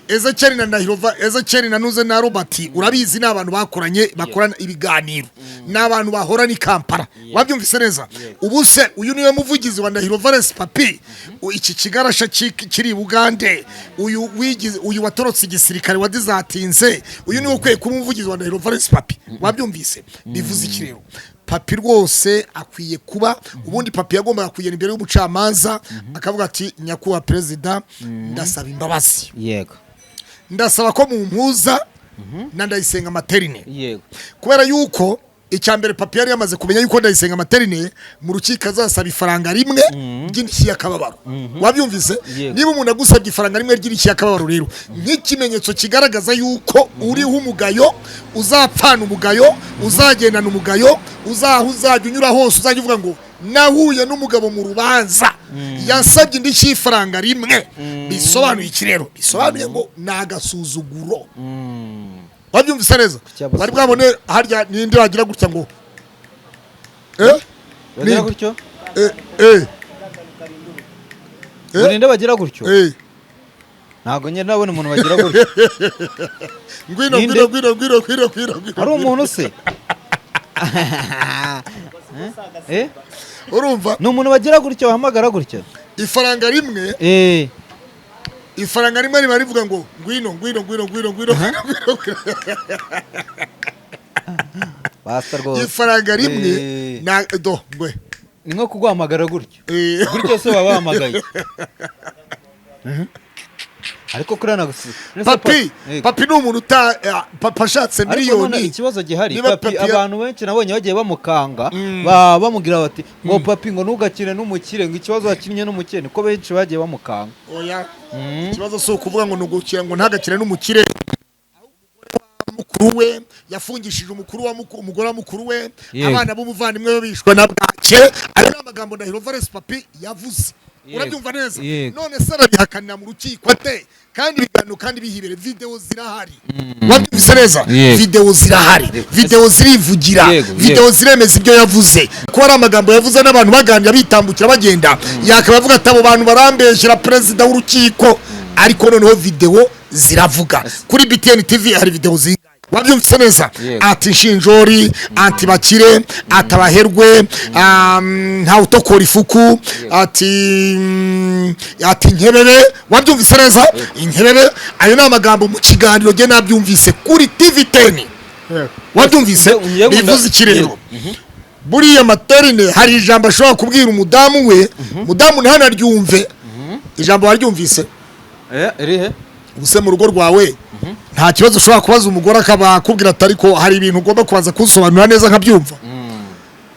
Ezekiel na Ndahiro Ezekiel na Nuze na Robert, urabizi, ni abantu bakoranye, bakorana ibiganiro, ni abantu bahorana i Kampala. Wabyumvise neza? Ubu se uyu niwe muvugizi wa Ndahiro Valence Papi? Iki kigarasha kiri i Bugande, uyu wigize, uyu watorotse igisirikare, wadizatinze, uyu niwe ukwiye kuba umuvugizi wa Ndahiro Valence Papi? Wabyumvise? Bivuze iki rero? Papi rwose akwiye kuba, ubundi Papi yagombaga kugenda imbere y'umucamanza akavuga ati: "Nyakubahwa perezida, ndasaba imbabazi, ndasaba ko mumpuza na Ndayisenga Materine." Kubera yuko icya mbere, Papi yari yamaze kumenya yuko Ndayisenga Materine mu rukiko azasaba ifaranga rimwe ry'indishyi y'akababaro. Wabyumvise? Yego. Niba umuntu agusabye ifaranga rimwe ry'indishyi y'akababaro rero, nk'ikimenyetso kigaragaza yuko uriho umugayo, uzapfana umugayo, uzagendana umugayo, uzaho uzajya unyura hose uzajya uvuga ngo nahuye n'umugabo mu rubanza yasabye indishyi y'ifaranga rimwe. Bisobanuye iki rero? Bisobanuye ngo ni agasuzuguro. Wabyumvise neza? Cyabasuzuguro. Bari bwabone harya ninde wagira gutya ngo Bagira Ninde? gutyo? Eh, eh. Ngo ninde bagira gutyo? Eh. Ntabwo njye nabona umuntu bagira gutyo. Ngwino. Ninde? Ngwino, ngwino, ngwino, ngwino, ngwino, ngwino. Ari umuntu se? Eh? Urumva? Ni umuntu bagira gutyo, bahamagara gutyo? Ifaranga rimwe. Ifaranga rimwe riba rivuga ngo ngwino, ngwino, ngwino, ngwino, ngwino, ngwino, ngwino. Basta rwose. Ifaranga rimwe. Na do ngwe. Ni nko kuguhamagara gutyo. Eh. Gutyo se baba bahamagaye? Ariko kuri hano Papi, Papi ni umuntu uta Papa ashatse Ariko none miliyoni. ikibazo gihari, Niba Papi, Papi abantu benshi nabonye bagiye bamukanga, bamubwira bati ngo Papi, ngo ntugakine n'umukire, ngo ikibazo wakinnye n'umukire, niko benshi bagiye bamukanga. Oya, ikibazo si ukuvuga ngo nugukira, ngo ntagakire n'umukire. Mukuru we yafungishije umukuru wa umugore wa mukuru we. Abana b'umuvandimwe we bishwe na bwake. Ayo ni amagambo Ndahiro Valence Papi yavuze. Urabyumva neza? Yego. None se arabihakanira mu rukiko ate, kandi ibiganiro kandi bihibere, video zirahari? Wabyumvise neza? Yego. Video zirahari, video zirivugira. Video ziremeza ibyo yavuze ko ari amagambo yavuze n'abantu baganira, bitambukira, bagenda. Yakaba avuga ati: "Abo bantu barambeshyera, perezida w'urukiko." Ariko noneho video ziravuga. Kuri BTN TV hari video zingahe? Wabyumvise neza? Yego. Ati nshinjori, ati bakire, ati abaherwe, ntawe utokora ifuku, ati ati nkebebe. Wabyumvise neza? Inkebebe. Ayo ni amagambo mu kiganiro jye nabyumvise kuri TV 10. Wabyumvise? Bivuze iki rero? Buriya Materine hari ijambo ashobora kubwira umudamu we, mudamu ntanaryumve. Ijambo waryumvise? Eh, rihe? Ubuse mu rugo rwawe nta kibazo ushobora kubaza umugore akaba akubwira ati: "Ariko hari ibintu ugomba kubanza kunsobanurira neza nkabyumva"?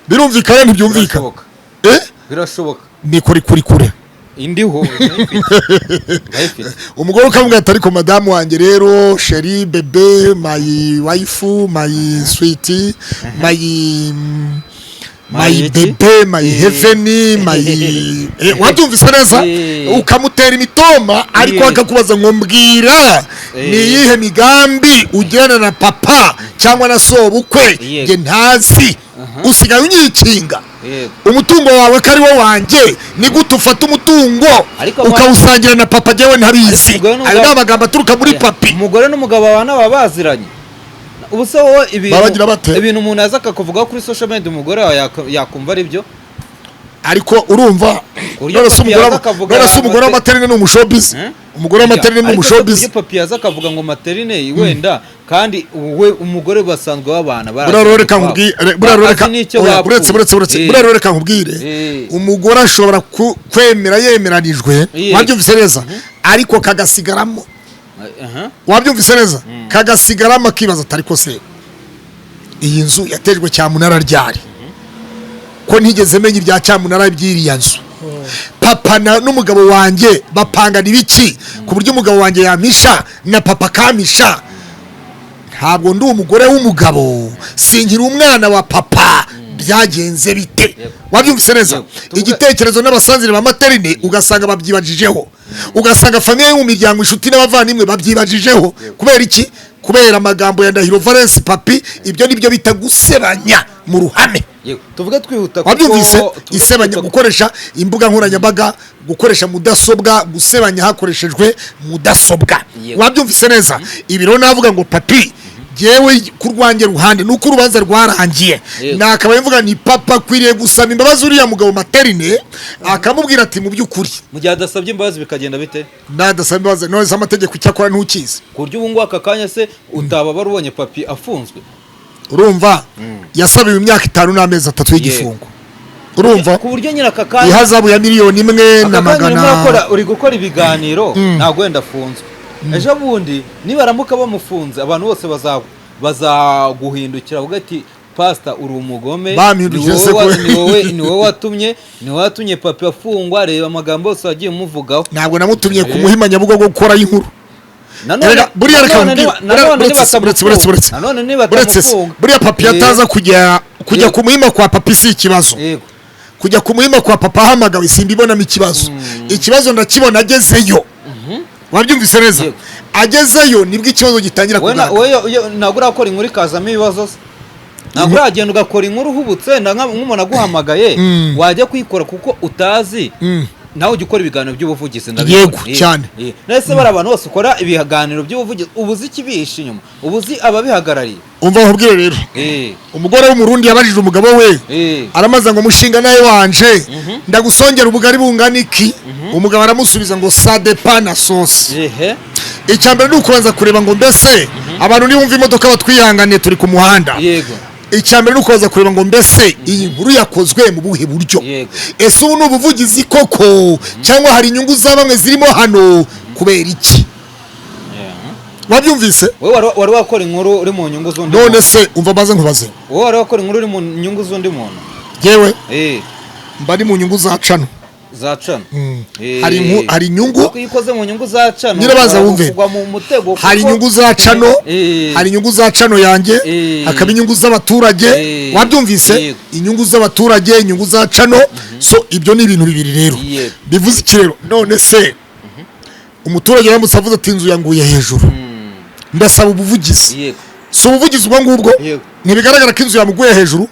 Birumvikana, ntibyumvikana? Birashoboka. Eh. Birashoboka. Mikoro ikuri kure. Indiho ndayifite. Ndayifite. Umugore ukamubwira ati: "Ariko madamu wanjye rero, chérie, bébé, my wife, my sweet, my my My iki? bébé, my heaven, my", wabyumvise neza? Ukamutera imitoma, ariko akakubaza ngo: "Mbwira, ni iyihe migambi ugirana na papa cyangwa na sobukwe nge ntazi? Usigaye unyikinga. Umutungo wawe ko ari wo wanjye, ni gute ufata umutungo Ariko ukawusangira na papa jyewe ntabizi?" Ariko umugore Ayo ni amagambo aturuka muri papi. Umugore n'umugabo babana baba baziranye. Ubu se wowe ibintu Babagira bate? ibintu umuntu yaza akakuvugaho kuri social media, umugore wawe yakumva ari byo? Ariko urumva, Uburyo none se papi umugore yaza akavuga none se umugore w'amaterine ni umushobizi? Eh? Umugore w'amaterine ni Ariko se umushobizi? kuburyo papi yaza akavuga ngo materine wenda, kandi we umugore basanzwe babana, Buriya rero reka nkubwire, buriya rero reka bazi n'icyo oya, bapfuye. buretse, buretse, buretse. Buriya rero reka nkubwire, umugore ashobora kwemera yemeranijwe, wabyumvise neza, ariko kagasigaramo, wabyumvise neza, kagasigaramo akibaza ati: "Ariko se iyi nzu yatejwe cyamunara ryari, ko ntigeze menya ibya cyamunara by'iriya nzu? Papa n'umugabo wanjye bapangana ibiki ku buryo umugabo wanjye yampisha na papa akampisha? Ntabwo ndi umugore w'umugabo, singira umwana wa papa, byagenze bite?" Wabyumvise neza? Yego. Igitekerezo n'abasanzire ba materine ugasanga babyibajijeho, ugasanga famille yo mu miryango, inshuti n'abavandimwe babyibajijeho. Kubera iki? Kubera amagambo ya Ndahiro Valence Papi. Ibyo nibyo bita gusebanya mu ruhame. Yego. Tuvuge twihuta kuko Wabyumvise? tuvuge Isebanya, twihuta. gukoresha imbuga nkoranyambaga, gukoresha mudasobwa, gusebanya hakoreshejwe mudasobwa. Wabyumvise neza? Ibi rero navuga ngo papi, jyewe ku rwanjye ruhande, nuko urubanza rwarangiye, nakabaye mvuga ni papa akwiriye gusaba imbabazi uriya mugabo materine, akamubwira ati: "Mu by'ukuri." Mu gihe adasabye imbabazi bikagenda bite? Nadasaba imbabazi, none se amategeko icyo akora ntukizi? Ku buryo ubu ngubu aka kanya se utaba warubonye papi afunzwe? Urumva, yasabiwe imyaka 5 n'amezi 3 y'igifungo, urumva? Ku buryo nyine aka kanya Ihazabu ya miliyoni 1 na aka kanya urimo magana uri gukora ibiganiro, ntabwo wenda afunzwe. Ejo bundi nibaramuka bamufunze, abantu bose bazaguhindukira bavuga ati: "Pasita, uri umugome." Bampindukira Ni se wowe ni wowe watumye papi afungwa. Reba amagambo yose wagiye umuvugaho. Ntabwo namutumye ku Muhima Nyabugogo gukorayo inkuru. Nanone Erega, buriya reka nanone nkubwire, nanone buretse, buretse, buretse, buretse. nanone Buretse se, nibatamufunga. buriya papi yataza kujya ku Muhima kwa papi si ikibazo. Kujya ku Muhima kwa papa ahamagawe simbibonamo ikibazo. Ikibazo ndakibona agezeyo, wabyumvise neza? Yego. Agezeyo nibwo ikibazo gitangira Wowe kugaragara. wowe ntabwo urakora inkuru ikazamo ibibazo se? Ntabwo uragenda ugakora inkuru uhubutse na nk'umuntu aguhamagaye, wajya kuyikora kuko utazi? Nawe ujya ukora ibiganiro by'ubuvugizi, ndabibona. Yego, cyane. Nese bari abantu bose ukora ibiganiro by'ubuvugizi, uba uzi ikibihishe inyuma, uba uzi ababihagarariye? Umva nkubwire rero, umugore w'Umurundi yabajije umugabo we, aramaze ngo: "Mushinga nawe wanje, ndagusongera ubugari bungana iki?" Umugabo aramusubiza ngo: "Ça dépend na sauce." Icya mbere ni ukubanza kureba ngo mbese abantu nibumva imodoka batwihanganiye, turi ku muhanda. Icya mbere ni ukubanza kureba ngo mbese iyi nkuru yakozwe mu buhe buryo? Ese ubu ni ubuvugizi koko, cyangwa hari inyungu za bamwe zirimo hano? Kubera iki? Wabyumvise? Wowe wari wakora inkuru uri mu nyungu z'undi None muntu? se umva, maze nkubaze. Wowe wari wakora inkuru uri mu nyungu z'undi muntu? Yewe, mba ni mu nyungu za cano. Za cano. Hari inyungu. Ariko iyo ukoze mu nyungu za cano Nyine baza wumve. kugwa mu mutego Hari inyungu za cano, hari inyungu za cano yanjye, hakaba inyungu z'abaturage. Wabyumvise? Yego. Inyungu z'abaturage, inyungu za cano, so ibyo ni ibintu bibiri rero. Bivuze iki rero? None se umuturage aramutse avuze ati: "Inzu yanguye hejuru, ndasaba ubuvugizi," si ubuvugizi ubwo ngubwo? Yego. Ntibigaragara ko inzu yamuguye hejuru?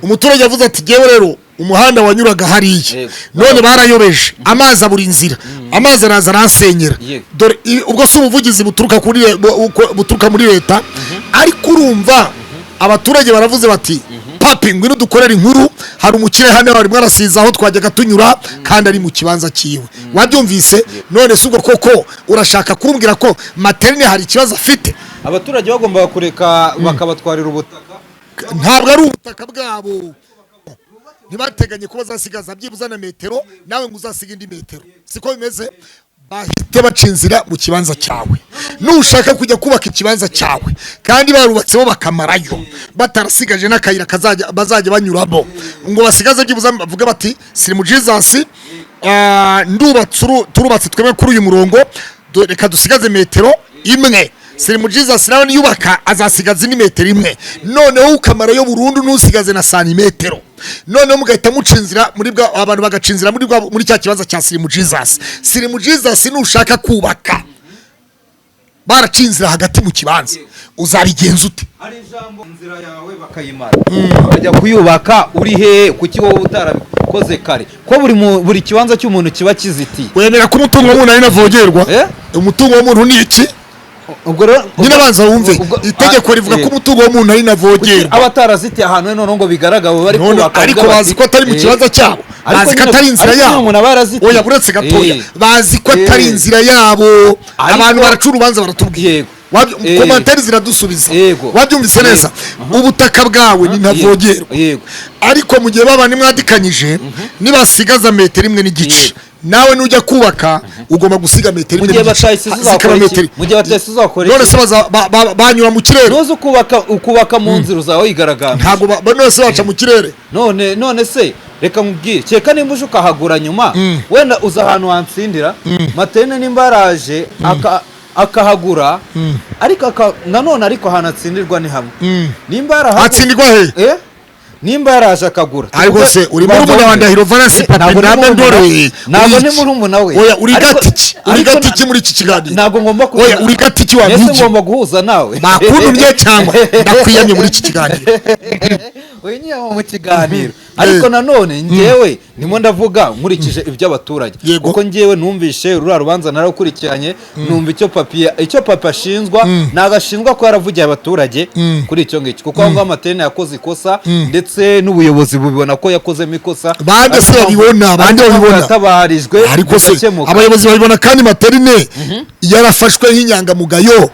Umuturage yavuze ati: "Jyewe rero umuhanda wanyuraga hariya, none barayobeje, amazi abura inzira, amazi araza aransenyera." Dore ubwo si ubuvugizi buturuka kuri buturuka muri leta? Ariko urumva abaturage baravuze bati: "Papi, ngwino dukorere inkuru, hari umukire hano arimo arasiza aho twajyaga tunyura kandi ari mu kibanza cyiwe." Wabyumvise? None se ubwo koko urashaka kumbwira ko materine hari ikibazo afite? Abaturage bagombaga kureka bakabatwarira ubutaka. Ntabwo ari ubutaka bwabo, ntibateganye ko bazasigaza byibuze na metero, nawe ngo uzasiga indi metero, siko bimeze. Bahite baca inzira mu kibanza cyawe. Nushaka kujya kubaka ikibanza cyawe kandi barubatseho bakamarayo, batarasigaje n'akayira kazajya bazajya banyuramo, ngo basigaze byibuze bavuge bati: "Sirimu Jesus, ndubatse, turubatse twebwe kuri uyu murongo, reka dusigaze metero imwe." Sirimu Jesus nawe niyubaka azasigaza indi metero imwe, noneho ukamarayo burundu, ntusigaze na santimetero. Noneho mugahita muca inzira muri bwa, abantu bagaca inzira muri bwa, muri cya kibanza cya Sirimu Jesus. Sirimu Jesus, nushaka kubaka baraca inzira hagati mu kibanza, uzabigenza ute? Hari ijambo inzira yawe bakayimara, bakajya kuyubaka uri he? Kuki wowe utarabikoze kare, ko buri kibanza cy'umuntu kiba kizitiye? Wemera ko umutungo w'umuntu ari ntavogerwa? Eh? Umutungo w'umuntu ni iki? Ubwo rero Nyine abanza wumve. Itegeko rivuga ko umutungo w'umuntu ari Kuki ntavogerwa. aba atarazitiye ahantu he noneho ngo bigaragare bari None kubaka, ariko bavuga bazi bati, ko atari mu kibanza cyabo, Ariko bazi ko nyine- atari inzira ariko nyine yabo. umuntu aba yarazitiye. Oya, uretse gatoya. Bazi ko atari inzira yabo. Abantu baraca urubanza, baratubwira. Commentaires ziradusubiza. Wabyumvise neza? Ubutaka bwawe ni ntavogerwa. Ariko mu gihe baba nimwadikanyije, nibasigaza metero 1.5, nawe nujya kubaka ugomba gusiga metero Mu imwe gihe n'igice. batayisize Zikaba uzakora iki? metero. Mu gihe batayisize uzakora iki? None se banyura mu kirere? Nuza ukubaka mu nzira, uzaba wigaragambye. Ntabwo none se baca mu kirere? None se reka nkubwire, kereka nimba uje ukahagura nyuma, wenda uza ahantu wansindira matene, nimba yaraje akahagura, ariko nanone ariko ahantu atsindirwa ni hamwe, nimba yarahagura. Atsindirwa he? Eh? Nimba yaraje akagura. Ariko se uri murumuna wa Ndahiro Valens Papi? Ntabwo ndi Nambe murumuna. ndore. Ntabwo Uri ndi iki? murumuna we. Oya, uri gatiki, uri Ariko gatiki muri iki kiganiro. Ntabwo ngomba Oya, uri gatiki wa Mbese mpigi. ngomba guhuza nawe? Bakuntumye cyangwa ndakwiyamye muri iki kiganiro. Winyiyama mu kiganiro, ariko nanone njyewe ndimo ndavuga nkurikije iby'abaturage, kuko njyewe numvishe ruriya rubanza narakurikiranye, numva icyo papi ashinzwa. Ntabwo ashinzwa ko yaravugiye abaturage kuri icyo ngicyo, kuko aho ngaho Matene yakoze ikosa, ndetse n'ubuyobozi bubibona ko yakozemo ikosa. Bande se Ariko babibona? Bande ariko babibona? yatabarijwe, Ariko se bigakemuka. abayobozi babibona, kandi Materine yarafashwe nk'inyangamugayo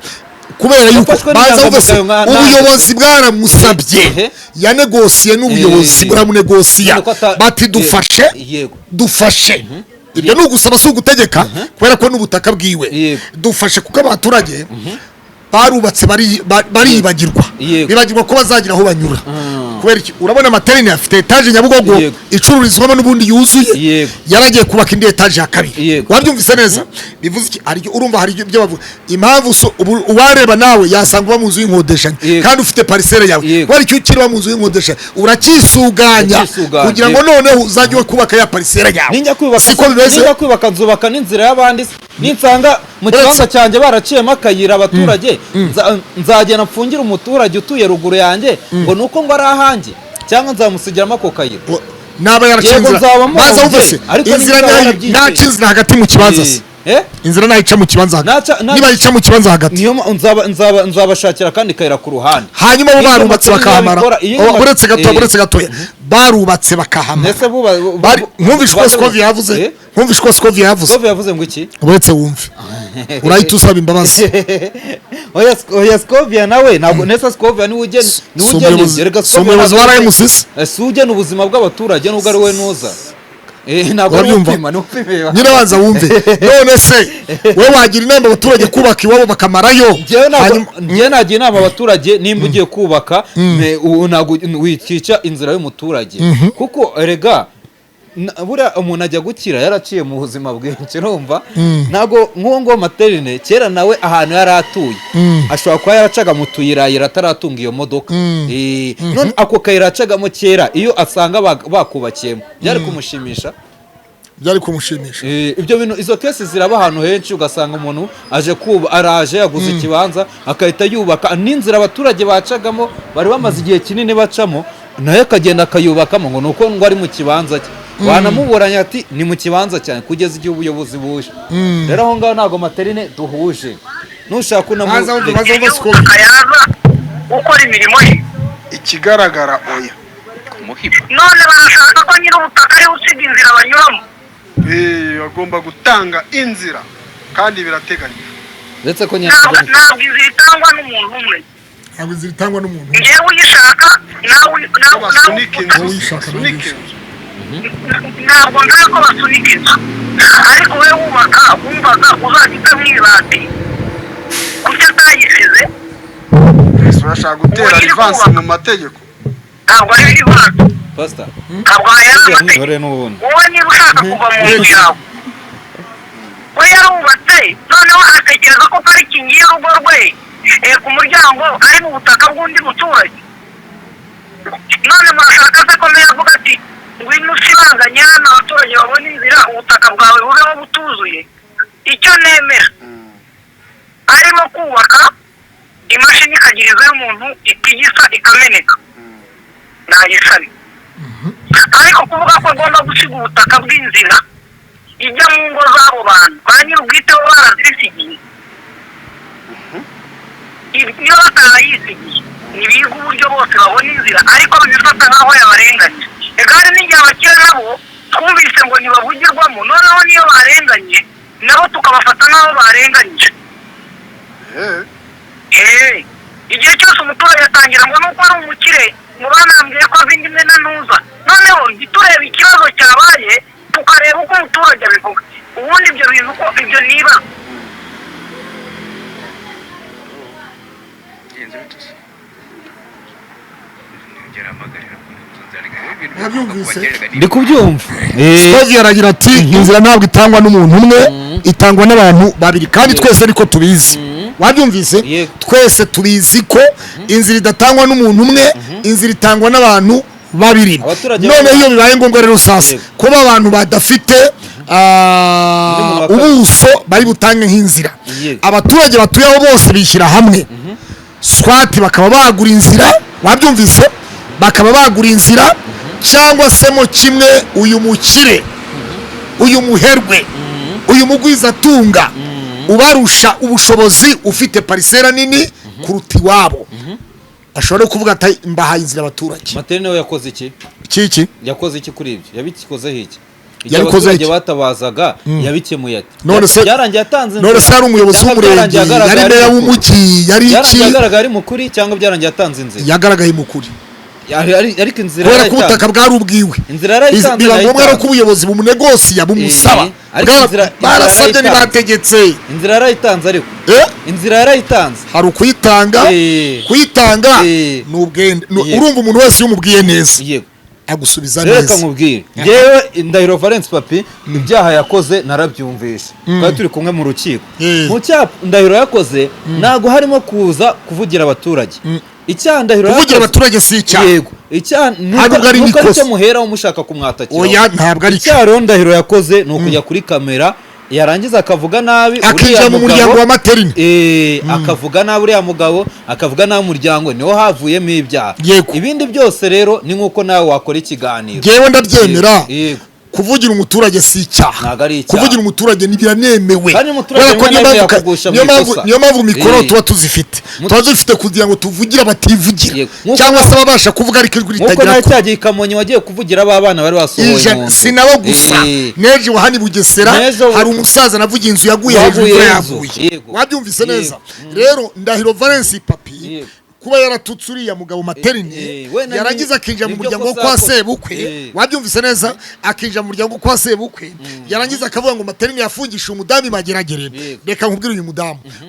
kubera yuko Yafashwe baza bavuga se n'inyangamugayo nka- ubuyobozi bwaramusabye, yanegosiye n'ubuyobozi, buramunegosiya, None ko bati: "Dufashe, dufashe." Ibyo ni ugusaba, si ugutegeka, kubera ko n'ubutaka bwiwe. Dufashe kuko abaturage barubatse baribagirwa, bibagirwa ko bazagira aho banyura. Kubera iki? Urabona Materine afite etaje Nyabugogo icururizwamo n'ubundi yuzuye, yaragiye kubaka indi etaje ya kabiri. Wabyumvise neza? Bivuze iki? Hari urumva hari ibyo bavuga, impamvu so ubu uwareba nawe yasanga uba mu nzu y'inkodeshanyo kandi ufite parcelle yawe. Kubera icyo ukiri uba mu nzu y'inkodeshanyo, uracyisuganya Uracyisuganya, kugira ngo noneho uzajye ujya kubaka ya parcelle yawe. Ninjya kubaka, Siko bimeze? ninjya kubaka nzubaka n'inzira y'abandi se. Ninsanga mu kibanza cyanjye baraciyemo akayira abaturage, nzagenda mfungire umuturage utuye ruguru yanjye ngo nuko ngo ari ahanjye, cyangwa nzamusigiramo ako kayira? Naba yaraciye Yego, inzira, nzaba baza wumve se, mpombye, ariko inzira niba yarabyishyuye. naca inzira hagati mu kibanza se, Eh? inzira nayica mu kibanza hagati, niba yica mu kibanza hagati, Niyo nzabashakira akandi kayira ku ruhande. Hanyuma bo Iyo barubatse Matene bakahamara. iyo Oh, uretse gato, uretse gatoya, barubatse bakahamara. Ndetse Nkumvishe uko Scovia yavuze. Eh? Nkumvishe uko Scovia yavuze. Scovia yavuze ngo iki? Uretse wumve, urahita usaba imbabazi. Oya, Scovia nawe ntabwo nese Scovia niwe ugena, niwe Si ugena ibyo. Erega si Scovia umuyobozi wa ntabwo RMC? Si ugena ubuzima bw'abaturage, nubwo ari we nuza. Ntabwo ari Urabyumva? upima, ni upima. Nyine banza wumve. None se wowe wagira inama abaturage kubaka iwabo bakamarayo? Njyewe ntabwo Hanyuma- njyewe nagira inama abaturage, nimba ugiye kubaka, ntabwo wikica inzira y'umuturage, kuko erega buriya umuntu ajya gukira yaraciye mu buzima bwinshi, urumva? Ntabwo nk'uwo nguwo Materine kera nawe ahantu yari atuye ashobora kuba yaracaga mu tuyirayira ataratunga iyo modoka. None ako kayira yacagamo kera, iyo asanga bakubakiyemo, byari kumushimisha? Byari kumushimisha. Ibyo bintu, izo case ziraba ahantu henshi, ugasanga umuntu aje kuba araje yaguze ikibanza, agahita yubaka n'inzira abaturage bacagamo bari bamaze igihe kinini bacamo, nawe akagenda akayubakamo ngo ni uko ngo ari mu kibanza cye. Wanamuburanya ati ni mu kibanza cyane, kugeza igihe ubuyobozi buje. Rero aho ngaho ntabwo Materine duhuje, nushaka unamu Baza wumve, baza wumve Scovia. Ubutaka yaza gukora imirimo ye. Ikigaragara, oya. None barashaka ko nyir'ubutaka ariwe usiga inzira banyuramo. Agomba gutanga inzira kandi birateganyijwe. Ndetse ko Ntabwo nyine ntabwo inzira itangwa n'umuntu umwe. Ntabwo inzira itangwa n'umuntu. Ngewe uyishaka nawe nawe nawe Basunike inzu. Wowe uyishaka, Basunike nawe inzu. Ntabwo nshaka ko basunika inzu. Ariko wowe wubaka wumvaga uzajya uta mu ibati, kuki atayisize? Ese urashaka gutera rivansi mu mategeko? Ntabwo ari rivansi. Pastor, Ntabwo yari amategeko. mwihorere n'ubundi. Wowe niba ushaka kuva mu nzu yawe, we yarubatse, noneho atekereza ko parikingi y'urugo rwe ku muryango ari mu butaka bw'undi muturage. None murashaka se ko meya avuga ati: "Ngwino usibanganye hano, abaturage babone inzira, ubutaka bwawe bubeho butuzuye"? Icyo nemera, arimo kubaka, imashini ikagira inzu y'umuntu itigisa ikameneka, nayisane. Ariko kuvuga ko agomba gusiga ubutaka bw'inzira ijya mu ngo z'abo bantu, ba nyir'ubwite bo barazisigiye, iyo batarayisigiye ntibiga uburyo bose babona inzira, ariko bibifata nk'aho yabarenganye. Ega hari n'igihe abakire nabo twumvise ngo ntibavugirwamo, noneho niyo barenganye nabo tukabafata nk'aho barenganyije. Igihe cyose umuturage atangira ngo nuko ari umukire, ngo banambwiye ko ava indi imwe na ntuza, noneho ntiturebe ikibazo cyabaye, tukareba uko umuturage abivuga. Ubundi ibyo bintu uko ibyo niba Nabyumvise. Ndi kubyumva. Sikovi aragira ati: "Inzira ntabwo itangwa n'umuntu umwe, itangwa n'abantu babiri." Kandi twese ariko tubizi, wabyumvise? Yego. Twese tubizi ko inzira idatangwa n'umuntu umwe, inzira itangwa n'abantu babiri. Abaturage Noneho iyo bibaye ngombwa rero sasa Yego. kuba abantu badafite Undi muntu wa kabiri. ubuso bari butange nk'inzira, Yego. abaturage batuye aho bose bishyira hamwe, swati bakaba bagura inzira, wabyumvise? Bakaba bagura inzira, cyangwa se mo kimwe uyu mukire, uyu muherwe, uyu mugwizatunga ubarusha ubushobozi, ufite parisera nini kuruta iwabo, ashobora no kuvuga ati: "Mbahaye inzira, abaturage." Materi nawe yakoze iki? Iki? Yakoze iki kuri ibyo? Yabikozeho iki? Igihe Yabikozeho abaturage iki? batabazaga, yabikemuye ati? None se Byarangiye atanze inzira? None se yari umuyobozi Cyangwa w'umurenge, byarangiye agaragara yari ari meya mukuru? w'umujyi, yari iki? Byarangiye agaragara ari mukuri cyangwa byarangiye atanze inzira? Yagaragaye mukuri. Ariko inzira Kubera ko yarayitanze. ubutaka bwari ubwiwe. Inzira yarayitanze, Biba ngombwa rero arayitanze. ko ubuyobozi bumunegosiya, bumusaba. Ariko inzira Barasabye, yarayitanze. ntibategetse. Inzira yarayitanze ariko. Eh? Inzira yarayitanze. Hari ukuyitanga. Kuyitanga ni ubwende. Urumva, umuntu wese iyo umubwiye neza agusubiza Rero reka neza. nkubwire, ngewe Ndahiro Valence Papi, ibyaha yakoze narabyumvishe, twari turi kumwe mu rukiko. Mu cyaha Ndahiro yakoze ntabwo harimo kuza kuvugira abaturage. Icyaha Ndahiro Kuvugira yakoze abaturage si icyaha. Yego, icyaha Ntabwo ari nuko n'ikosa. aricyo muheraho mushaka kumwatakira. Oya, ntabwo ari cyo. Icyaha rero Ndahiro yakoze ni ukujya kuri kamera, yarangiza akavuga nabi uriya Akinjira mu mugabo. muryango wa Materine. Akavuga nabi uriya mugabo, akavuga nabi umuryango, niho havuyemo ibyaha. Ibindi byose rero ni nk'uko nawe wakora ikiganiro. Ngewe ndabyemera. Kuvugira umuturage si icyaha. Ntabwo ari icyaha. Kuvugira umuturage ntibiranemewe. Kandi umuturage Kubera ko rimwe niyo na rimwe mpamvu yakugusha mu niyo mpamvu ikosa. niyo mpamvu mikoro tuba tuzifite, tuba dufite kugira ngo tuvugire abativugira cyangwa se ababasha kuvuga ariko ijwi Nk'uko ritagera nawe kure. cyagiye i Kamonyi wagiye kuvugira ba bana bari basohoye mu nzu. Si nabo gusa. N'ejo hano i Bugesera N'ejo hari umusaza navugiye inzu yaguye hejuru, Waguye imvura inzu. yaguye. Wabyumvise neza? Rero Ndahiro Valence Papi, kuba yaratutse uriya mugabo Materine, We na yarangiza akinjira mu niryo muryango wo kosa kwa yakoze. sebukwe, wabyumvise neza? Akinjira mu muryango wo kwa sebukwe, yarangiza akavuga ngo Materine yafungishije umudamu Imageragere. Reka nkubwire,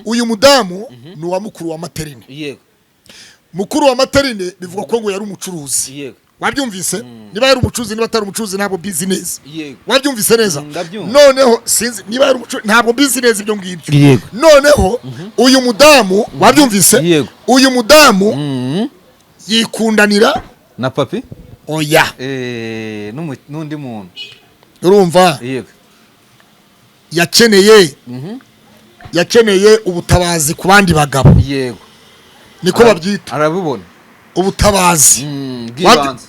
uyu mudamu ni uwa mukuru wa Materine. Mukuru wa Materine bivugwa ko ngo yari umucuruzi. Wabyumvise? Niba yari umucuruzi, niba atari umucuruzi, ntabwo mbizi neza. Wabyumvise neza? Ndabyumva. Noneho sinzi niba yari umucuruzi, ntabwo mbizi neza ibyo ngibyo. Noneho uyu mudamu, wabyumvise? Yego. Uyu mudamu yikundanira Na Papi? Oya. N'undi muntu. Urumva, yakeneye ubutabazi ku bandi bagabo. Niko babyita. Arabibona. Ubutabazi Bw'ibanze.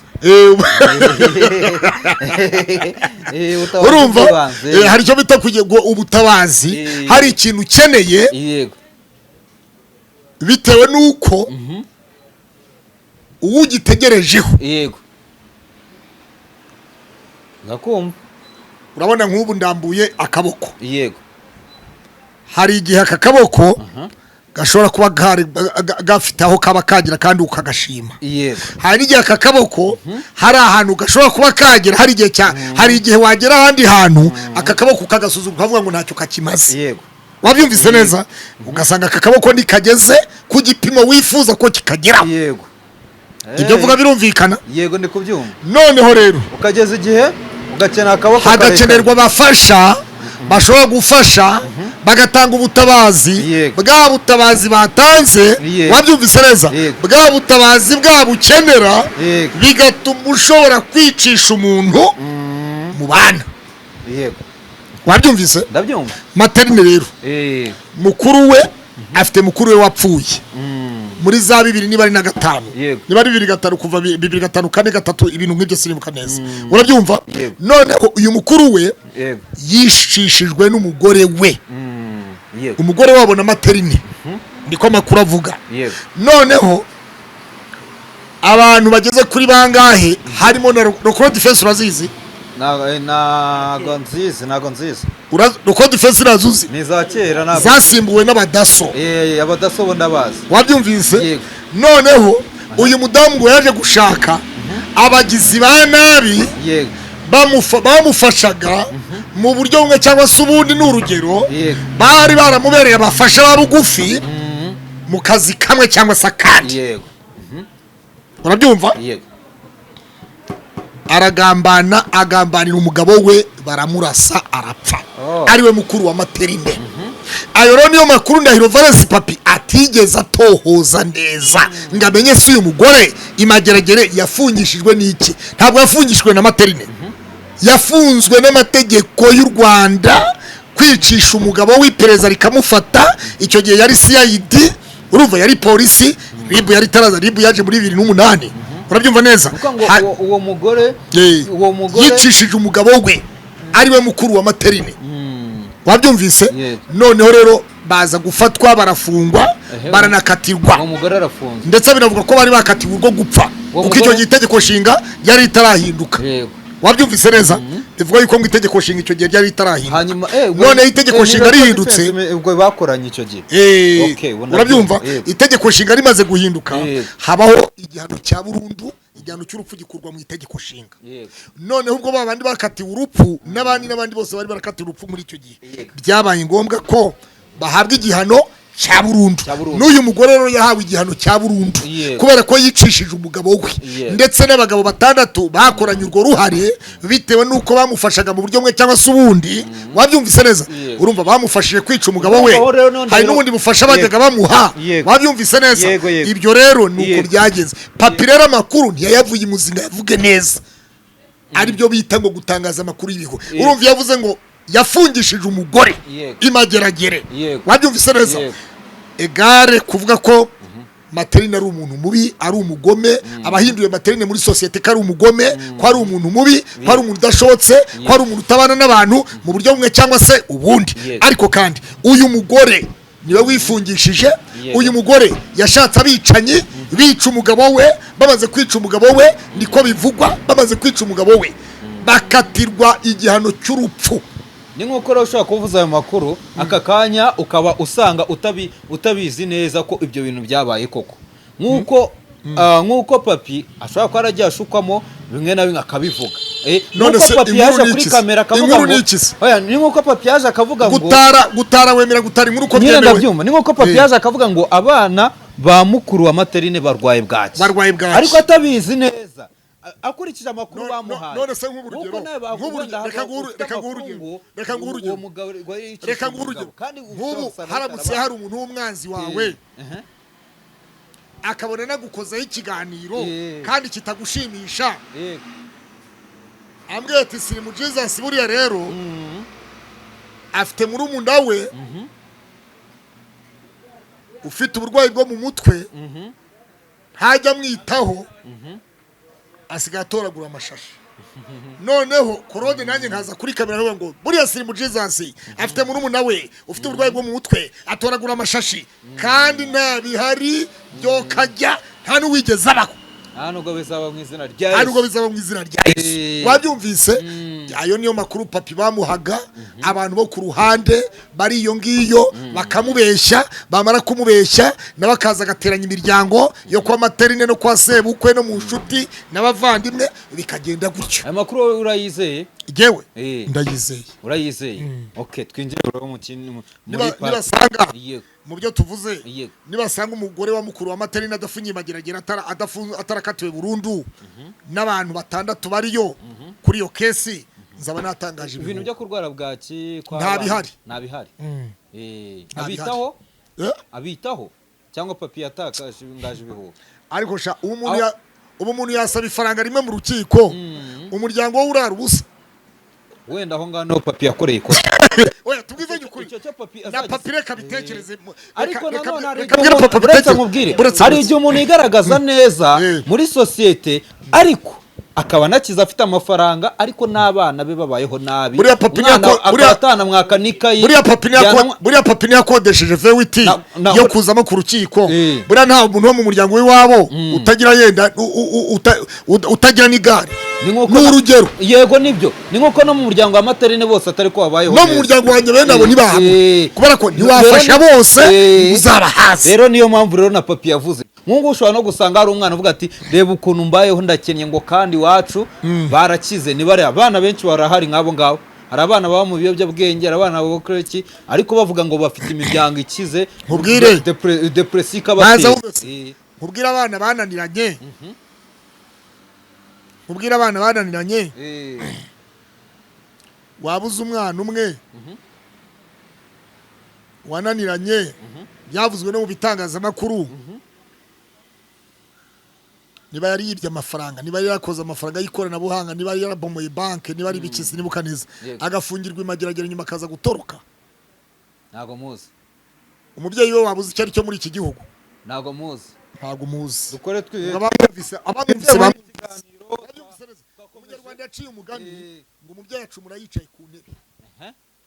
Ubutabazi Urumva, bw'ibanze. Hari icyo bita kugira ngo ubutabazi, hari ikintu ukeneye bitewe n'uko uwo ugitegerejeho. Yego, ndakumva. Urabona nk'ubu ndambuye akaboko. Hari igihe aka kaboko Gashobora kuba gafite aho kaba kagera kandi ukagashima. Hari n'igihe aka kaboko hari ahantu gashobora kuba kagera, hari igihe cya hari igihe wagera ahandi hantu aka kaboko kagasuzuma ukavuga ngo ntacyo kakimaze. Wabyumvise neza? Ugasanga aka kaboko ntikageze ku gipimo wifuza ko kikageraho. Ibyo mvuga birumvikana? Yego, ndi kubyumva. Noneho rero ukageza igihe ugakenera akaboko hagakenerwa abafasha bashobora gufasha, bagatanga ubutabazi. Bwa butabazi batanze, wabyumvise neza? Yego. Bwa butabazi bwa bukenera, bigatuma ushobora kwicisha umuntu mu bana. Wabyumvise? Ndabyumva. Materine rero, mukuru we afite mukuru we wapfuye muri za bibiri niba ari na gatanu, niba ari 2005, kuva 2005, 4, 3, ibintu nk'ibyo, sinibuka neza, urabyumva? Yego. Noneho uyu mukuru we yishishijwe n'umugore we. Umugore wabo na Materine, niko amakuru avuga. Noneho abantu bageze kuri bangahe, harimo na Local Defense, urazizi? Ntago nzizi, ntago nzizi. Local Defense urazuzi? Ni iza kera, ntabwo. Zasimbuwe n'abadaso. Abadaso bo ndabazi. Wabyumvise? Yego. Noneho uyu mudamu ngo yaje gushaka abagizi ba nabi bamufashaga mu buryo bumwe cyangwa se ubundi, ni urugero, bari baramubereye abafasha ba bugufi mu kazi kamwe cyangwa se akandi. Urabyumva? Yego. Aragambana, agambanira umugabo we, baramurasa arapfa. Oh. Ariwe mukuru wa Materine. Ayo rero niyo makuru Ndahiro Valens Papi atigeze atohoza neza ngo amenye se uyu mugore imageragere yafungishijwe n'iki. Ntabwo yafungishijwe na Materine, yafunzwe n'amategeko y'u Rwanda. Kwicisha umugabo w'iperereza rikamufata, icyo gihe yari CID, urumva yari polisi, RIB yari itaraza, RIB yaje muri 2008, urabyumva neza? Kuko ngo uwo mugore uwo mugore yicishije umugabo we ariwe mukuru wa Materine, wabyumvise? Yego. Noneho rero baza gufatwa, barafungwa, baranakatirwa. Uwo mugore arafunzwe. Ndetse binavuga ko bari bakatiwe urwo gupfa, Uwo kuko icyo mugore- gihe itegeko nshinga ryari ritarahinduka. Wabyumvise neza? Bivuga yuko ngo itegeko nshinga icyo gihe ryari ritarahinduka. Hanyuma Noneho itegeko nshinga niba rihindutse, defense ubwo bakoranye icyo gihe. Okay, ubwo urabyumva? Yego. Itegeko nshinga rimaze guhinduka, habaho igihano cya burundu, igihano cy'urupfu gikurwa mu itegeko nshinga. Noneho ubwo ba bandi bakatiwe urupfu n'abandi n'abandi bose bari barakatiwe urupfu muri icyo gihe, byabaye ngombwa ko bahabwa igihano cya burundu. Cya burundu. N'uyu mugore rero yahawe igihano cya burundu kubera ko yicishije umugabo we, ndetse n'abagabo batandatu bakoranye urwo ruhare bitewe n'uko bamufashaga mu buryo bumwe cyangwa se ubundi. Wabyumvise neza? Yego. Urumva bamufashije kwica umugabo we, Urumva rero none hari rero- n'ubundi bufasha bajyaga bamuha. Wabyumvise neza? Yego. Ibyo rero ni uko byagenze. Papi rero amakuru ntiyayavuye imuzinga, yavuge neza, aribyo bita ngo gutangaza amakuru y'ibihu. Urumva yavuze ngo yafungishije umugore imageragere. Wabyumvise neza? Yego. Egare kuvuga ko Materine ari umuntu mubi, ari umugome, abahinduye Materine muri sosiyete ko ari umugome, ko ari umuntu mubi, ko ari umuntu udashobotse, ko ari umuntu utabana n'abantu mu buryo bumwe cyangwa se ubundi. Ariko kandi uyu mugore niwe wifungishije. Uyu mugore yashatse abicanyi bica umugabo we. Bamaze kwica umugabo we, niko bivugwa, bamaze kwica umugabo we bakatirwa igihano cy'urupfu. Ni nk'uko rero ushobora kuvuza ayo makuru aka kanya ukaba usanga utabizi neza ko ibyo bintu byabaye koko, nk'uko Papi ashobora kuba yaragiye ashukwamo bimwe na bimwe akabivuga. None nk'uko se Papi inkuru yaje ni kuri iki se? kamera akavuga Inkuru ngo ni iki se? Oya, ni nk'uko Papi yaje akavuga ngo Gutara, wemera gutara inkuru uko nyine byemewe? Ndabyumva. Ni nk'uko Papi yaje akavuga ngo abana ba mukuru wa Materine barwaye bwaki, Barwaye bwaki. ariko atabizi neza, akurikije amakuru bamuhaye. None se nk'ubu Nk'uko urugero, nawe bavuga nk'ubu ndahabwa reka nguhe ufite reka nguhe amakuru urugero, ngo reka nguhe urugero. uwo mugabo wari yicishije Reka nguhe umugabo. urugero. Kandi ushobora Nk'ubu gusanga haramutse bitarabaye. hari umuntu w'umwanzi wawe, akabona nagukozeho ikiganiro kandi kitagushimisha, ambwiye ati: "Sirimu Jesus buriya rero afite murumuna we ufite uburwayi bwo mu mutwe, ntajya amwitaho, asigaye atoragura amashashi." Noneho Korode nanjye nkaza kuri kamera nkavuga ngo buriya Sirimu Jesus afite murumuna we ufite uburwayi bwo mu mutwe, atoragura amashashi, kandi nta bihari byokajya, nta n'uwigeze abaho. Nta nubwo bizaba mu izina rya Nta nubwo Yesu. bizaba mu izina rya Yesu. Wabyumvise? Ayo niyo makuru Papi bamuhaga, abantu bo ku ruhande bari iyo ngiyo bakamubeshya, bamara kumubeshya nawe akaza agateranya imiryango yo kwa Materine no kwa Sebukwe no mu nshuti n'abavandimwe, bikagenda gutyo. Aya makuru wowe urayizeye? Yewe, Eh. ndayizeye. Urayizeye. Okay, twinjire rero mu kintu muri Nibasanga Yego. mu byo tuvuze, Yego. nibasanga umugore wa mukuru wa Materine adafungiye Mageragere, atarakatiwe burundu n'abantu batandatu bariyo kuri iyo case, nzaba natangaje Ibintu ibintu. byo kurwara bwaki kwa Nta abana? bihari. Nta bihari. Nta bihari. Abitaho? Eh? Abitaho cyangwa Papi yatakaje ngaje ibihuha? Ariko sha, ubu umuntu ubu umuntu yasaba ifaranga rimwe mu rukiko, umuryango we urara ubusa. Wenda aho ngaho niho Papi yakoreye ikosa. Oya, tubwizanye ukuri. Icyo cyo Papi Na azajya- Papi reka bitekereze. Ariko nanone hari Reka igihe mbwire umuntu- papa uretse bitekereze. nkubwire, Buretse, hari buretse. igihe umuntu yigaragaza neza muri sosiyete, ariko akaba anakize, afite amafaranga, ariko n'abana be babayeho nabi. Buriya Papi Umwana akaba atanamwaka n'ikayi. Buriya Papi ntiyakodesheje V8 yo kuzamo ku rukiko. Buriya nta muntu wo mu muryango w'iwabo utagira yenda utagira n'igare. Ni nk'uko Ni urugero. Yego, nibyo, ni nk'uko no mu muryango wa Materine bose atari ko babayeho No mu neza. muryango wanjye bene abo ntibahabwa, kubera ko ntiwafasha bose, uzabahaze. Rero niyo mpamvu rero na Papi yavuze nk'ubu, ushobora no gusanga hari umwana uvuga ati: "Reba ukuntu mbayeho, ndakennye," ngo kandi iwacu barakize. Nibare abana benshi barahari nk'abo ngabo. Hari abana baba mu biyobyabwenge, hari abana bakora iki, ariko bavuga ngo bafite imiryango ikize. Nkubwire. Depression Baza ikabatera. wumve se. Nkubwire abana bananiranye, nkubwire abana bananiranye. Wabuze umwana umwe wananiranye, byavuzwe no mu bitangazamakuru, niba yari yibye amafaranga, niba yari yarakoze amafaranga y'ikoranabuhanga, niba yari yarabomoye banki, niba ari ibiki, sinibuka neza, agafungirwa Imageragere, nyuma akaza gutoroka. Ntabwo muzi. Umubyeyi we wabuze icyo ari cyo muri iki gihugu? Ntabwo muzi. Ntabwo muzi. Dukore twi Abamwumvise Muri bamwumvise. kiganiro. Wabyumvise neza? Umunyarwanda yaciye umugani ngo umubyeyi acumura yicaye ku ntebe.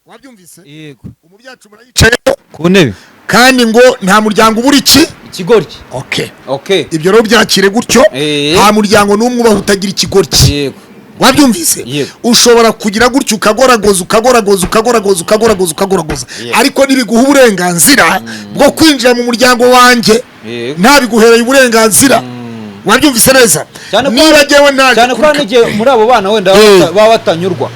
Wabyumvise? Yego. Umubyeyi acumura yicaye Ku ntebe. kandi ngo nta muryango ubura iki? Ikigoryi. Okay. Okay. Ibyo rero byakire gutyo. Nta muryango n'umwe ubaho utagira ikigoryi. Wabyumvise? Yego. Ushobora kugira gutyo ukagoragoza, ukagoragoza, ukagoragoza, ukagoragoza, ukagoragoza, ariko ntibiguha uburenganzira bwo kwinjira mu muryango wanjye ntabiguhereye uburenganzira. Wabyumvise neza? Cyane ko- Niba jyewe ntaje Cyane ko hari n'igihe muri abo bana wenda baba batanyurwa.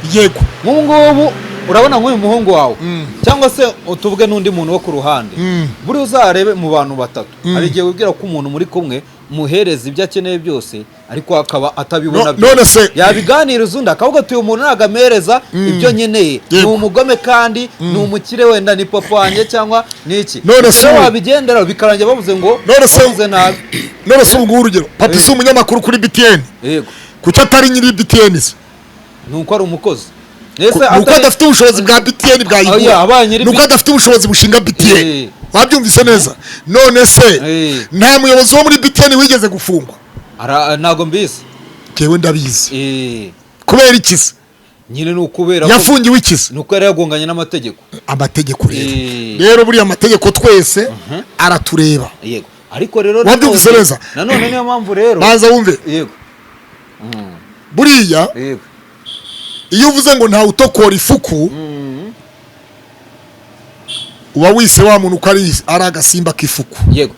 Nk'ubu ngubu urabona nk'uyu muhungu wawe, cyangwa se utuvuge n'undi muntu wo ku ruhande, buriya uzarebe mu bantu batatu, hari igihe wibwira ko umuntu muri kumwe muhereza ibyo akeneye byose, ariko akaba atabibona No- none byose. se- Yabiganiriza undi akavuga ati: "Uyu muntu ntabwo amereza ibyo nkeneye, ni umugome kandi ni umukire, wenda ni papa wanjye cyangwa ni iki." None se Rero ubu- wabigendera bikarangira bavuze ngo None se- bavuze nabi. None se ubu ngubu, urugero, Papi si umunyamakuru kuri BTN? Yego. Kuki atari nyiri BTN se? Ni uko ari umukozi. Ese Ni uko adafite ubushobozi bwa BTN bwayigura. Oya, abaye nyiri Ni uko adafite ubushobozi bushinga BTN. Wabyumvise neza? None se nta muyobozi wo muri BTN wigeze gufungwa? Ntabwo mbizi. Jewe ndabizi. Kubera iki se? Nyine ni ukubera ko Yafungiwe iki se? Ni uko yari yagonganye n'amategeko. Amategeko rero, rero buriya amategeko twese aratureba. Yego, ariko rero Wabyumvise neza? Nanone niyo mpamvu rero Baza wumve. Yego. Buriya iyo uvuze ngo ntawe utokora ifuku, uba wise wa muntu ko ari agasimba k'ifuku. Yego,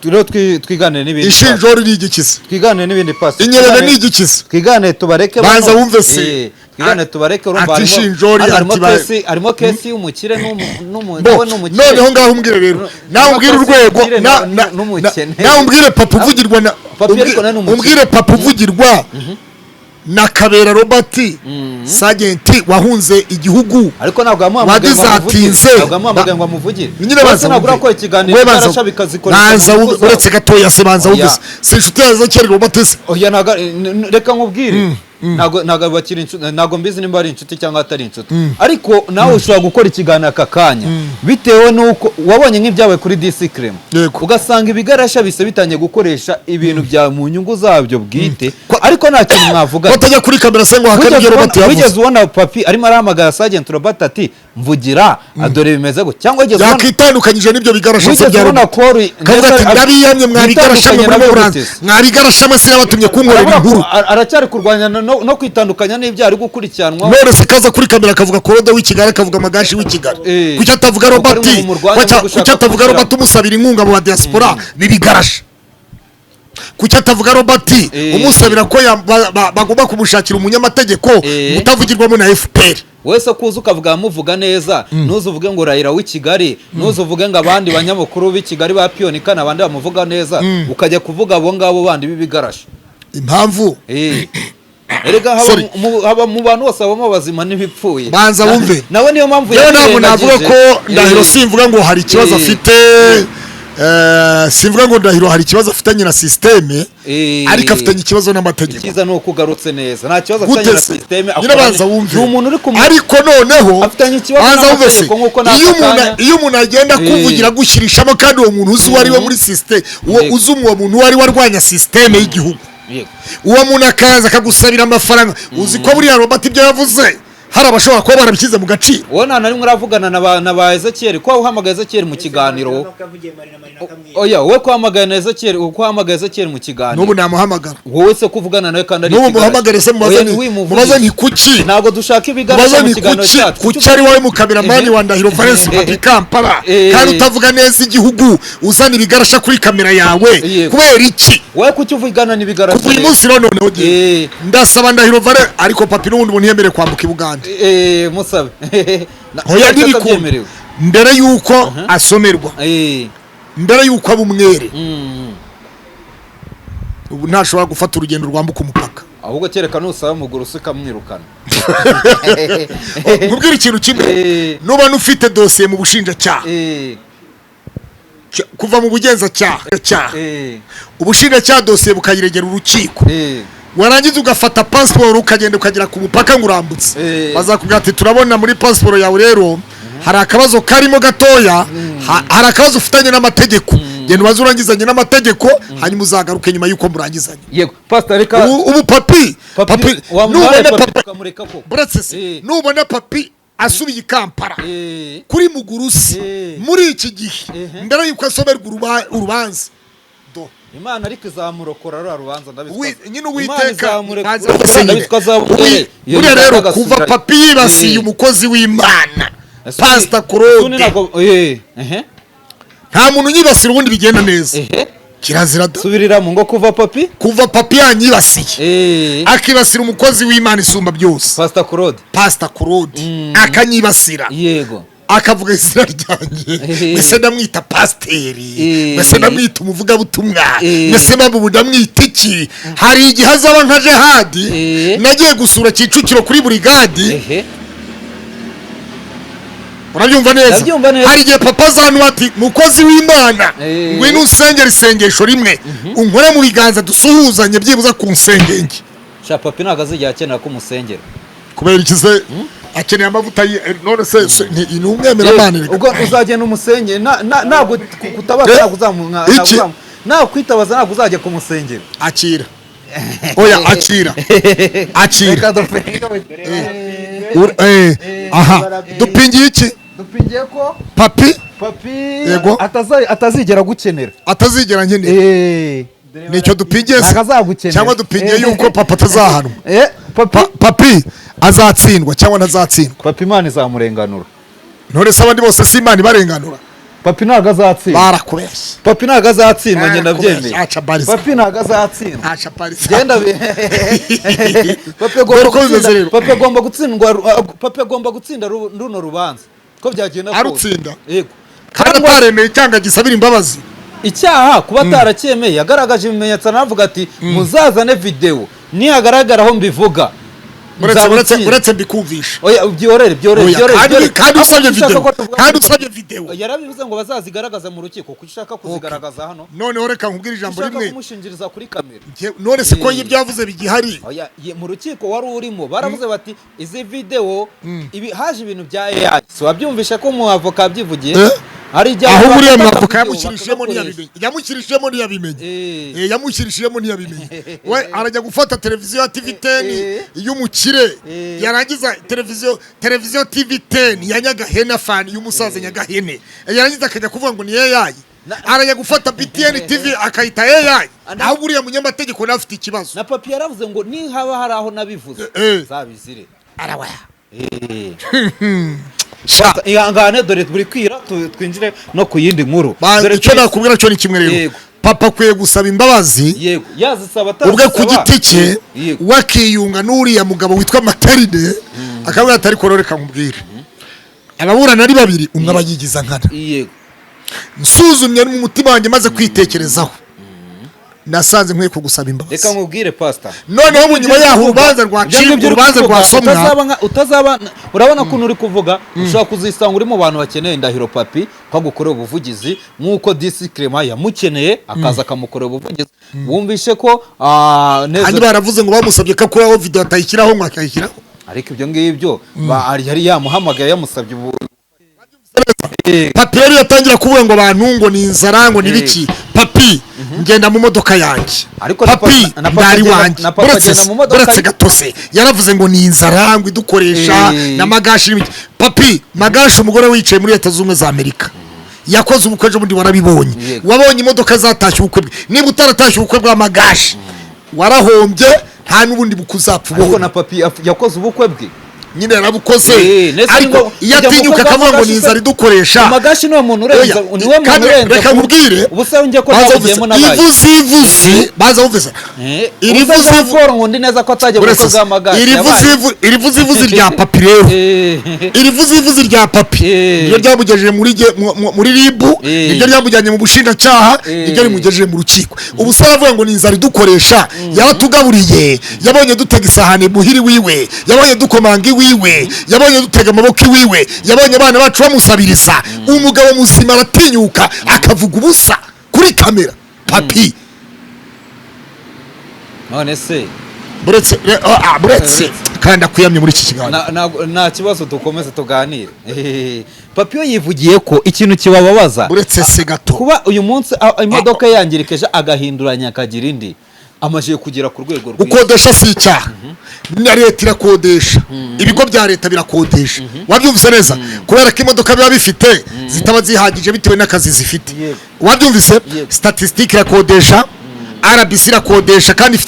rero twiganire n'ibindi. Ishinjori ni igikiza. Twiganire n'ibindi, pasi. Inyerere ni igikiza. Twigane tubareke Banza bano. wumve se. Twigane tubareke, urumva Ati ishinjori, hano harimo ati ba- case, harimo case y'umukire Bo, nawe n'umukire. noneho ngaho umbwire rero, nawe Harimo umbwire case urwego y'umukire n'umukene. nawe umbwire papa uvugirwa na Papi ariko nawe ni umukire. Umbwire papa uvugirwa na Kabera Robert, sergeant wahunze igihugu, Ariko ntabwo yamuhamagaye ngo amuvugire. wadizatinze. Ntabwo yamuhamagaye ngo amuvugire. Nyine Bose baza ntabwo wumve. urakora ikiganiro We banza, igarasha bikazikoresha banza mu wumve, nyungu zabo. uretse gatoya se, banza wumve Oya. se. Si inshuti yawe kera Robert se? Oya, ntabwo reka nkubwire, ntabwo bakiri inshuti, ntabwo mbizi nimba ari inshuti cyangwa atari inshuti, ariko nawe ushobora gukora ikiganiro aka kanya bitewe n'uko wabonye nk'ibyabaye kuri DC Creme, ugasanga ibigarasha bise bitangiye gukoresha ibintu bya mu nyungu zabyo bwite, ariko nta kintu mwavuga. Batajya kuri kamera se ngo hakane ibyo Robert yavuze. Wigeze ubona Papi arimo arahamagara Sergeant Robert ati: "Mvugira, dore bimeze gutya," cyangwa wigeze ubona Yakitandukanyije n'ibyo bigarasha se wigeze bya ubona Robert, Kori kavuga ati: "Ndabiyamye, mwabigarashamwe Bitandukanye muri nabyo muranze, gute se? mwabigarashamwe, sinabatumye kunkorera Arabura inkuru." Aracyari kurwanya no kwitandukanya n'ibyaha ari gukurikiranwaho. None se kaza kuri kamera akavuga Claude w'i Kigali, akavuga Magashi w'i Kigali, kuki atavuga Kuko Robert? ari mu murwanya no gushaka Kuki atavuga kugira- Robert umusabira inkunga mu ba diaspora bibigarasha? Kuki atavuga Robert umusabira ko bagomba kumushakira umunyamategeko utavugirwamo na FPR? Wese kuza ukavuga muvuga neza, ntuze uvuge ngo Rayira w'i Kigali, ntuze uvuge ngo abandi banyamakuru b'i Kigali ba Piyonika, abandi bamuvuga neza, ukajya kuvuga abo ngabo bandi b'ibigarasha. Impamvu Erega haba Sorry. haba mu bantu bose habamo abazima n'ibipfuye. Banza wumve. Nawe niyo mpamvu Yewe, ntabwo navuga ko yabyirengagije. Ndahiro, simvuga ngo hari ikibazo afite, simvuga ngo Ndahiro hari ikibazo afitanye na système, ariko afitanye ikibazo n'amategeko. Icyiza ni uko ugarutse neza, nta kibazo afitanye Gute na se? système. Nyine banza wumve. Ni umuntu uri ku Ariko noneho Afitanye ikibazo banza wumve se, n'amategeko nk'uko n'aka iyo umuntu kanya- iyo umuntu agenda kuvugira agushyirishamo, kandi uwo muntu uzi uwo ari we muri système, uwo uzi uwo muntu uwo ari we arwanya système y'igihugu, uwo muntu akaza akagusabira amafaranga, uzi ko buriya Robert ibyo yavuze hari abashobora kuba barabishyize mu gaciro? Wowe nta na rimwe uravugana na ba Ezekiel, ko uhamagaye Ezekiel mu kiganiro wowe? Oya, wowe ko uhamagaye na Ezekiel, uko uhamagaye Ezekiel mu kiganiro? N'ubu namuhamagara. Wowe se kuvugana nawe kandi ari N'ubu ikigarasha? muhamagare se, mubaze Oya, ntiwimuvugishe. mubaze nti kuki? Ntabwo dushaka ibigarasha Mubaze mu ni kiganiro kuki cyacu. kuki ari wowe mukameramani wa Ndahiro Valens Papi Kampala, kandi utavuga neza igihugu, uzana ibigarasha kuri kamera yawe? Kubera iki? Wowe kuki uvugana n'ibigarasha? Kuva uyu munsi rero noneho ngiye ndasaba Ndahiro Valens, ariko Papi n'ubundi umuntu yemerewe kwambuka i Bugande. Musabe. Oya, Ntibikunda. ntibikunda mbere y'uko asomerwa, mbere y'uko aba umwere. Ubu ntashobora gufata urugendo rwambuka umupaka. Ahubwo kereka nusaba mugurusi ukamwirukana. Nkubwire ikintu kimwe: nuba ufite dosiye mu bushinjacyaha, kuva mu bugenzacyaha cyaha, ubushinjacyaha dosiye bukayiregera urukiko, warangiza ugafata pasiporo ukagenda ukagera ku mupaka ngo urambutse, bazakubwira ati: "Turabona muri pasiporo yawe rero hari akabazo karimo gatoya, hari akabazo ufitanye n'amategeko. Genda ubaze urangizanye n'amategeko, hanyuma uzagaruke nyuma y'uko murangizanye." Yego pastor, reka Ubu Papi, Papi, wamuhaye nubona Papi Papi tukamureka koko. Buretse se, nubona Papi asubiye i Kampala kuri Mugurusi muri iki gihe, mbere y'uko asomerwa urubanza do Imana ariko izamurokora ruriya rubanza, ndabizi. Nyine Imana Uwiteka izamurekura, ntazi rwose nyine. ndabizi ko azaba umwere. Iyo Buriya rero ntabwo kuva agasubirayo. Papi yibasiye umukozi w'Imana Pasita Ubundi Claude, ntabwo. nta muntu unyibasira ubundi bigenda neza. Kirazira da. Subiriramo ngo kuva Papi Kuva Papi yanyibasiye, akibasira umukozi w'Imana isumba byose, Pastor Claude, Pasita Claude, akanyibasira, akavuga izina ryanjye, mbese ndamwita pasiteri, mbese ndamwita umuvugabutumwa, mbese mpamvu ubu ndamwita iki? Hari igihe azaba nka Jehadi nagiye gusura Kicukiro kuri burigadi. Urabyumva neza? Ndabyumva neza. Hari igihe papa azanwa ati: "Mukozi w'Imana, ngwino usengera isengesho rimwe, unkore mu biganza dusuhuzanye byibuze ku nsengenge." Sha, Papi ntabwo azigera akenera ko umusengera. Kubera iki se? Akeneye amavuta none se ni umwemeramana reka. Ubwo uzagenda umusengere, ntabwo kutabaza, ntabwo Iki? ntabwo kwitabaza, ntabwo uzajya kumusengera. Akira, oya, akira, akira. Reka dupinge. Aha dupingiye iki? Dupingiye ko Papi Papi Yego. atazigera agukenera. Atazigera nkenera. Nicyo dupingiye se? Ntabwo azagukenera. Cyangwa dupingiye yuko papa atazahanwa? Papi Papi azatsindwa cyangwa ntazatsindwa? Papi Imana izamurenganura. None se abandi bose si Imana ibarenganura? Papi ntabwo azatsindwa. Barakubeshye. Papi ntabwo azatsindwa, ngenda Barakubeshye. byemeye. Aca bariza. Papi ntabwo azatsindwa. Aca bariza. Genda Papi agomba Dore uko bimeze gutsinda. rero. Papi agomba gutsindwa, Papi agomba gutsinda runo rubanza ko byagenda kose. Arutsinda? Yego. Kandi ataremeye cyangwa gisabira imbabazi. Icyaha kuba ataracyemeye, yagaragaje ibimenyetso, anavuga ati: "Muzazane videwo, nihagaragara aho mbivuga Uretse uretse nzabutsinda." Uretse mbikumvisha. Oya, byorere, byorere. Oya, Byorere, kandi byorere. kandi Ahubwo usabye ushaka video ko tuvuga kandi usabye video. Yarabivuze ngo bazazigaragaza mu rukiko. Kuki ushaka kuzigaragaza hano? Noneho reka nkubwire ijambo Ushaka rimwe. kumushinjiriza kuri kamera. None se ko ibyo yavuze bigihari? Oya, mu rukiko wari urimo, baravuze bati izi videwo ibi haje ibintu bya AI, si wabyumvishe ko mu avoka yabyivugiye? Eh? Hari igihe Aho abantu buriya bafata mwavoka video yamushyirishijemo bakagakoresha. ntiyabimenye, yamushyirishijemo ntiyabimenye. Yamushyirishijemo ntiyabimenye. We arajya gufata televiziyo ya TV 10 y'umukire, yarangiza televiziyo TV 10 ya Nyagahene, afani y'umusaza Nyagahene, yarangiza akajya kuvuga ngo ni AI. Arajya gufata BTN TV akayita AI. Ahubwo uriya munyamategeko nawe afite ikibazo. Na Papi yaravuze ngo nihaba hari aho nabivuze, zabizire. Arawa. Sha, ihangane, dore buri kwira, twinjire no ku yindi nkuru. Dore Icyo nakubwira cyo ni kimwe rero. Papa akwiye gusaba imbabazi Yego, yazisaba ubwe ku atazisaba. giti cye, wakiyunga n'uriya mugabo witwa Materine, akavuga ati: "Ariko rero reka nkubwire, ababurana ari babiri, umwe aba yigiza nkana. Nsuzumye mu mutima wanjye, maze kwitekerezaho, nasanze nkwiye kugusaba imbabazi." Reka nkubwire, pastor. Noneho ubu nyuma yaho urubanza rwacibwa, urubanza rwasomwa. Utazaba urabona ukuntu uri kuvuga, ushobora kuzisanga uri mu bantu bakeneye Ndahiro Papi ko agukorera ubuvugizi, nk'uko Disi Clement yamukeneye akaza akamukorera ubuvugizi. Wumvishe ko Kandi baravuze ngo bamusabye ko akuraho video atayishyiraho, ngo akayishyiraho. Ariko ibyo ngibyo yari yamuhamagaye, yamusabye ubu. Papi rero yatangira kuvuga ngo abantu ngo ni inzara, ngo ni biki. Papi, ngenda mu modoka yanjye. Ariko na Papi, na papa ndari wanjye. na papa Buretse agenda mu modoka buretse ye. gatose yaravuze ngo ni inzara ngo idukoresha na Magashi n'ibiki. Papi, Magashi umugore wicaye muri Leta Zunze Ubumwe za Amerika yakoze ubukwe ejo bundi, warabibonye. Wabonye imodoka zatashye ubukwe bwe. Niba utaratashye ubukwe bwa Magashi, warahombye, nta n'ubundi bukwe uzapfa Ariko ubonye. na Papi yakoze ubukwe bwe. Nyine yarabukoze. Nese Ariko iyo kujya mu atinyuka bukwe bwa akavuga ngo Magashi ni inzara idukoresha. Magashi niwe muntu urenze, Oya, niwe muntu kandi urenze. Reka nkubwire. Ubu se njye ko Baza ntawugiyemo wumvise, nabaye. Ivuzivuzi, baza wumvise, iri Ubu se Jean vuzivu Paul Nkundi neza ko atajya mu bukwe Uretse bwa Magashi iri yabaye. iri vuzivuzi rya Papi rero, iri vuzivuzi rya Papi niryo ryamugejeje muri RIB, niryo ryamujyanye mu bushinjacyaha, niryo rimugejeje mu rukiko. Ubu se aravuga ngo ni inzara idukoresha. Yaratugaburiye, yabonye dutega isahani muhiri wiwe, yabonye dukomanga iwiwe, yabonye dutega amaboko iwiwe, yabonye abana bacu bamusabiriza. Umugabo muzima aratinyuka akavuga ubusa kuri kamera, Papi? None se Buretse buretse kandi akwiyamye muri iki kiganiro. Nta kibazo, dukomeze tuganire. Papi yo yivugiye ko ikintu kibababaza Buretse se gato. kuba uyu munsi imodoka yangirikeje agahinduranya akagira indi, amajije kugera ku rwego rwiza. Gukodesha si icyaha, na leta irakodesha, ibigo bya leta birakodesha, wabyumvise neza, kubera ko imodoka biba bifite zitaba zihagije bitewe n'akazi zifite. Wabyumvise? Yego. Statistique irakodesha, RBC irakodesha, kandi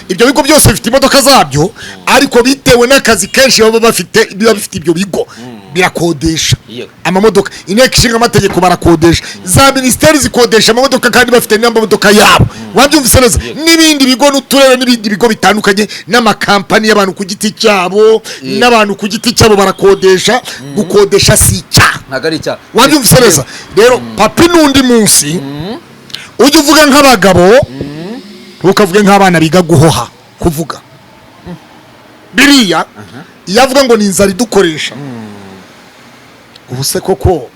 ibyo bigo byose bifite imodoka zabyo, ariko bitewe n'akazi kenshi baba bafite, biba bifite, ibyo bigo birakodesha amamodoka. Inteko Ishinga Amategeko barakodesha, za minisiteri zikodesha amamodoka kandi bafite n'amamodoka yabo, wabyumvise neza, n'ibindi bigo n'uturere n'ibindi bigo bitandukanye n'amakampani y'abantu ku giti cyabo, n'abantu ku giti cyabo barakodesha. Gukodesha si icyaha. Ntabwo ari icyaha. Wabyumvise neza. Rero Papi, n'undi munsi ujye uvuga nk'abagabo, ntukavuge nk'abana biga guhoha kuvuga. Biriya iyo avuga ngo ni inzara idukoresha, ubu se koko?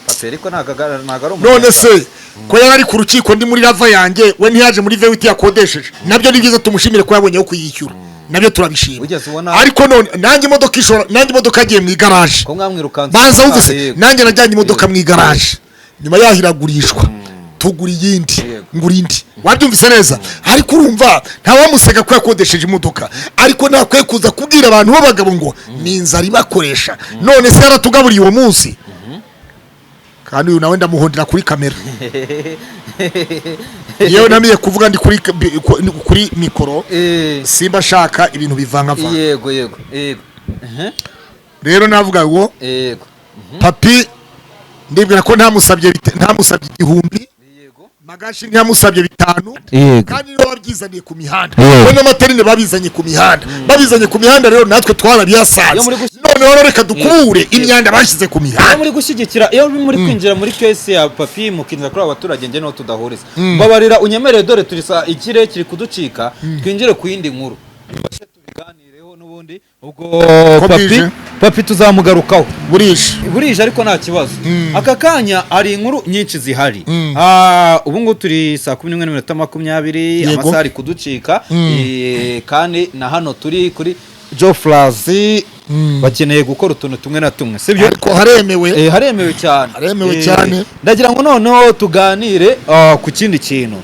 Papi ariko ntabwo ari None se ko yari ari ku rukiko, ndi muri Rav4 yanjye, we ntiyaje muri V8 yakodesheje? Nabyo ni byiza, tumushimire ko yabonye yo kuyishyura, nabyo turabishima. Wigeze ubona- Ariko none nanjye imodoka ishobora, nanjye imodoka yagiye mu igaraje. Ko mwamwirukanse. Baza wumvise. Nanjye najyanye imodoka mu igaraje, nyuma yaho iragurishwa, tugura iyindi. Ngura indi, wabyumvise neza. Ariko urumva ntawamuseka ko yakodesheje imodoka, ariko ntakwiye kuza kubwira abantu b'abagabo ngo ni inzara ibakoresha. None se yaratugaburiye uwo munsi? Kandi uyu nawe ndamuhondera kuri kamera. Yewe, namiye kuvuga ndi kuri mikoro, simba ashaka ibintu bivangavanga. yego yego yego Rero navuga ngo Papi, ndibwira ko ntamusabye 1000. Magashi ntiyamusabye 5. Kandi nibo babyizaniye ku mihanda. We n'amaterine babizanye ku mihanda, babizanye ku mihanda. Rero natwe twarabihasanze. Iyo muri Noneho rero reka dukubure imyanda bashyize ku Iyo mihanda. muri gushyigikira, iyo muri kwinjira muri case ya Papi, mukinjira kuri aba baturage, njye niho tudahuriza. Mbabarira unyemerere, dore turi saa, ikirere kiri kuducika, twinjire ku yindi nkuru. Tubashe tubiganireho n'ubundi ubwo. Ko Papi bwije? Papi tuzamugarukaho. Burije. Burije, ariko nta kibazo. Aka kanya hari inkuru nyinshi zihari. Ubu ngubu turi saa 11:20. Amasaha ari kuducika. Kandi na hano turi kuri Jofrazi, bakeneye gukora utuntu tumwe na tumwe, sibyo? Ariko haremewe. Haremewe cyane. Haremewe cyane. Ndagira ngo noneho tuganire ku kindi kintu.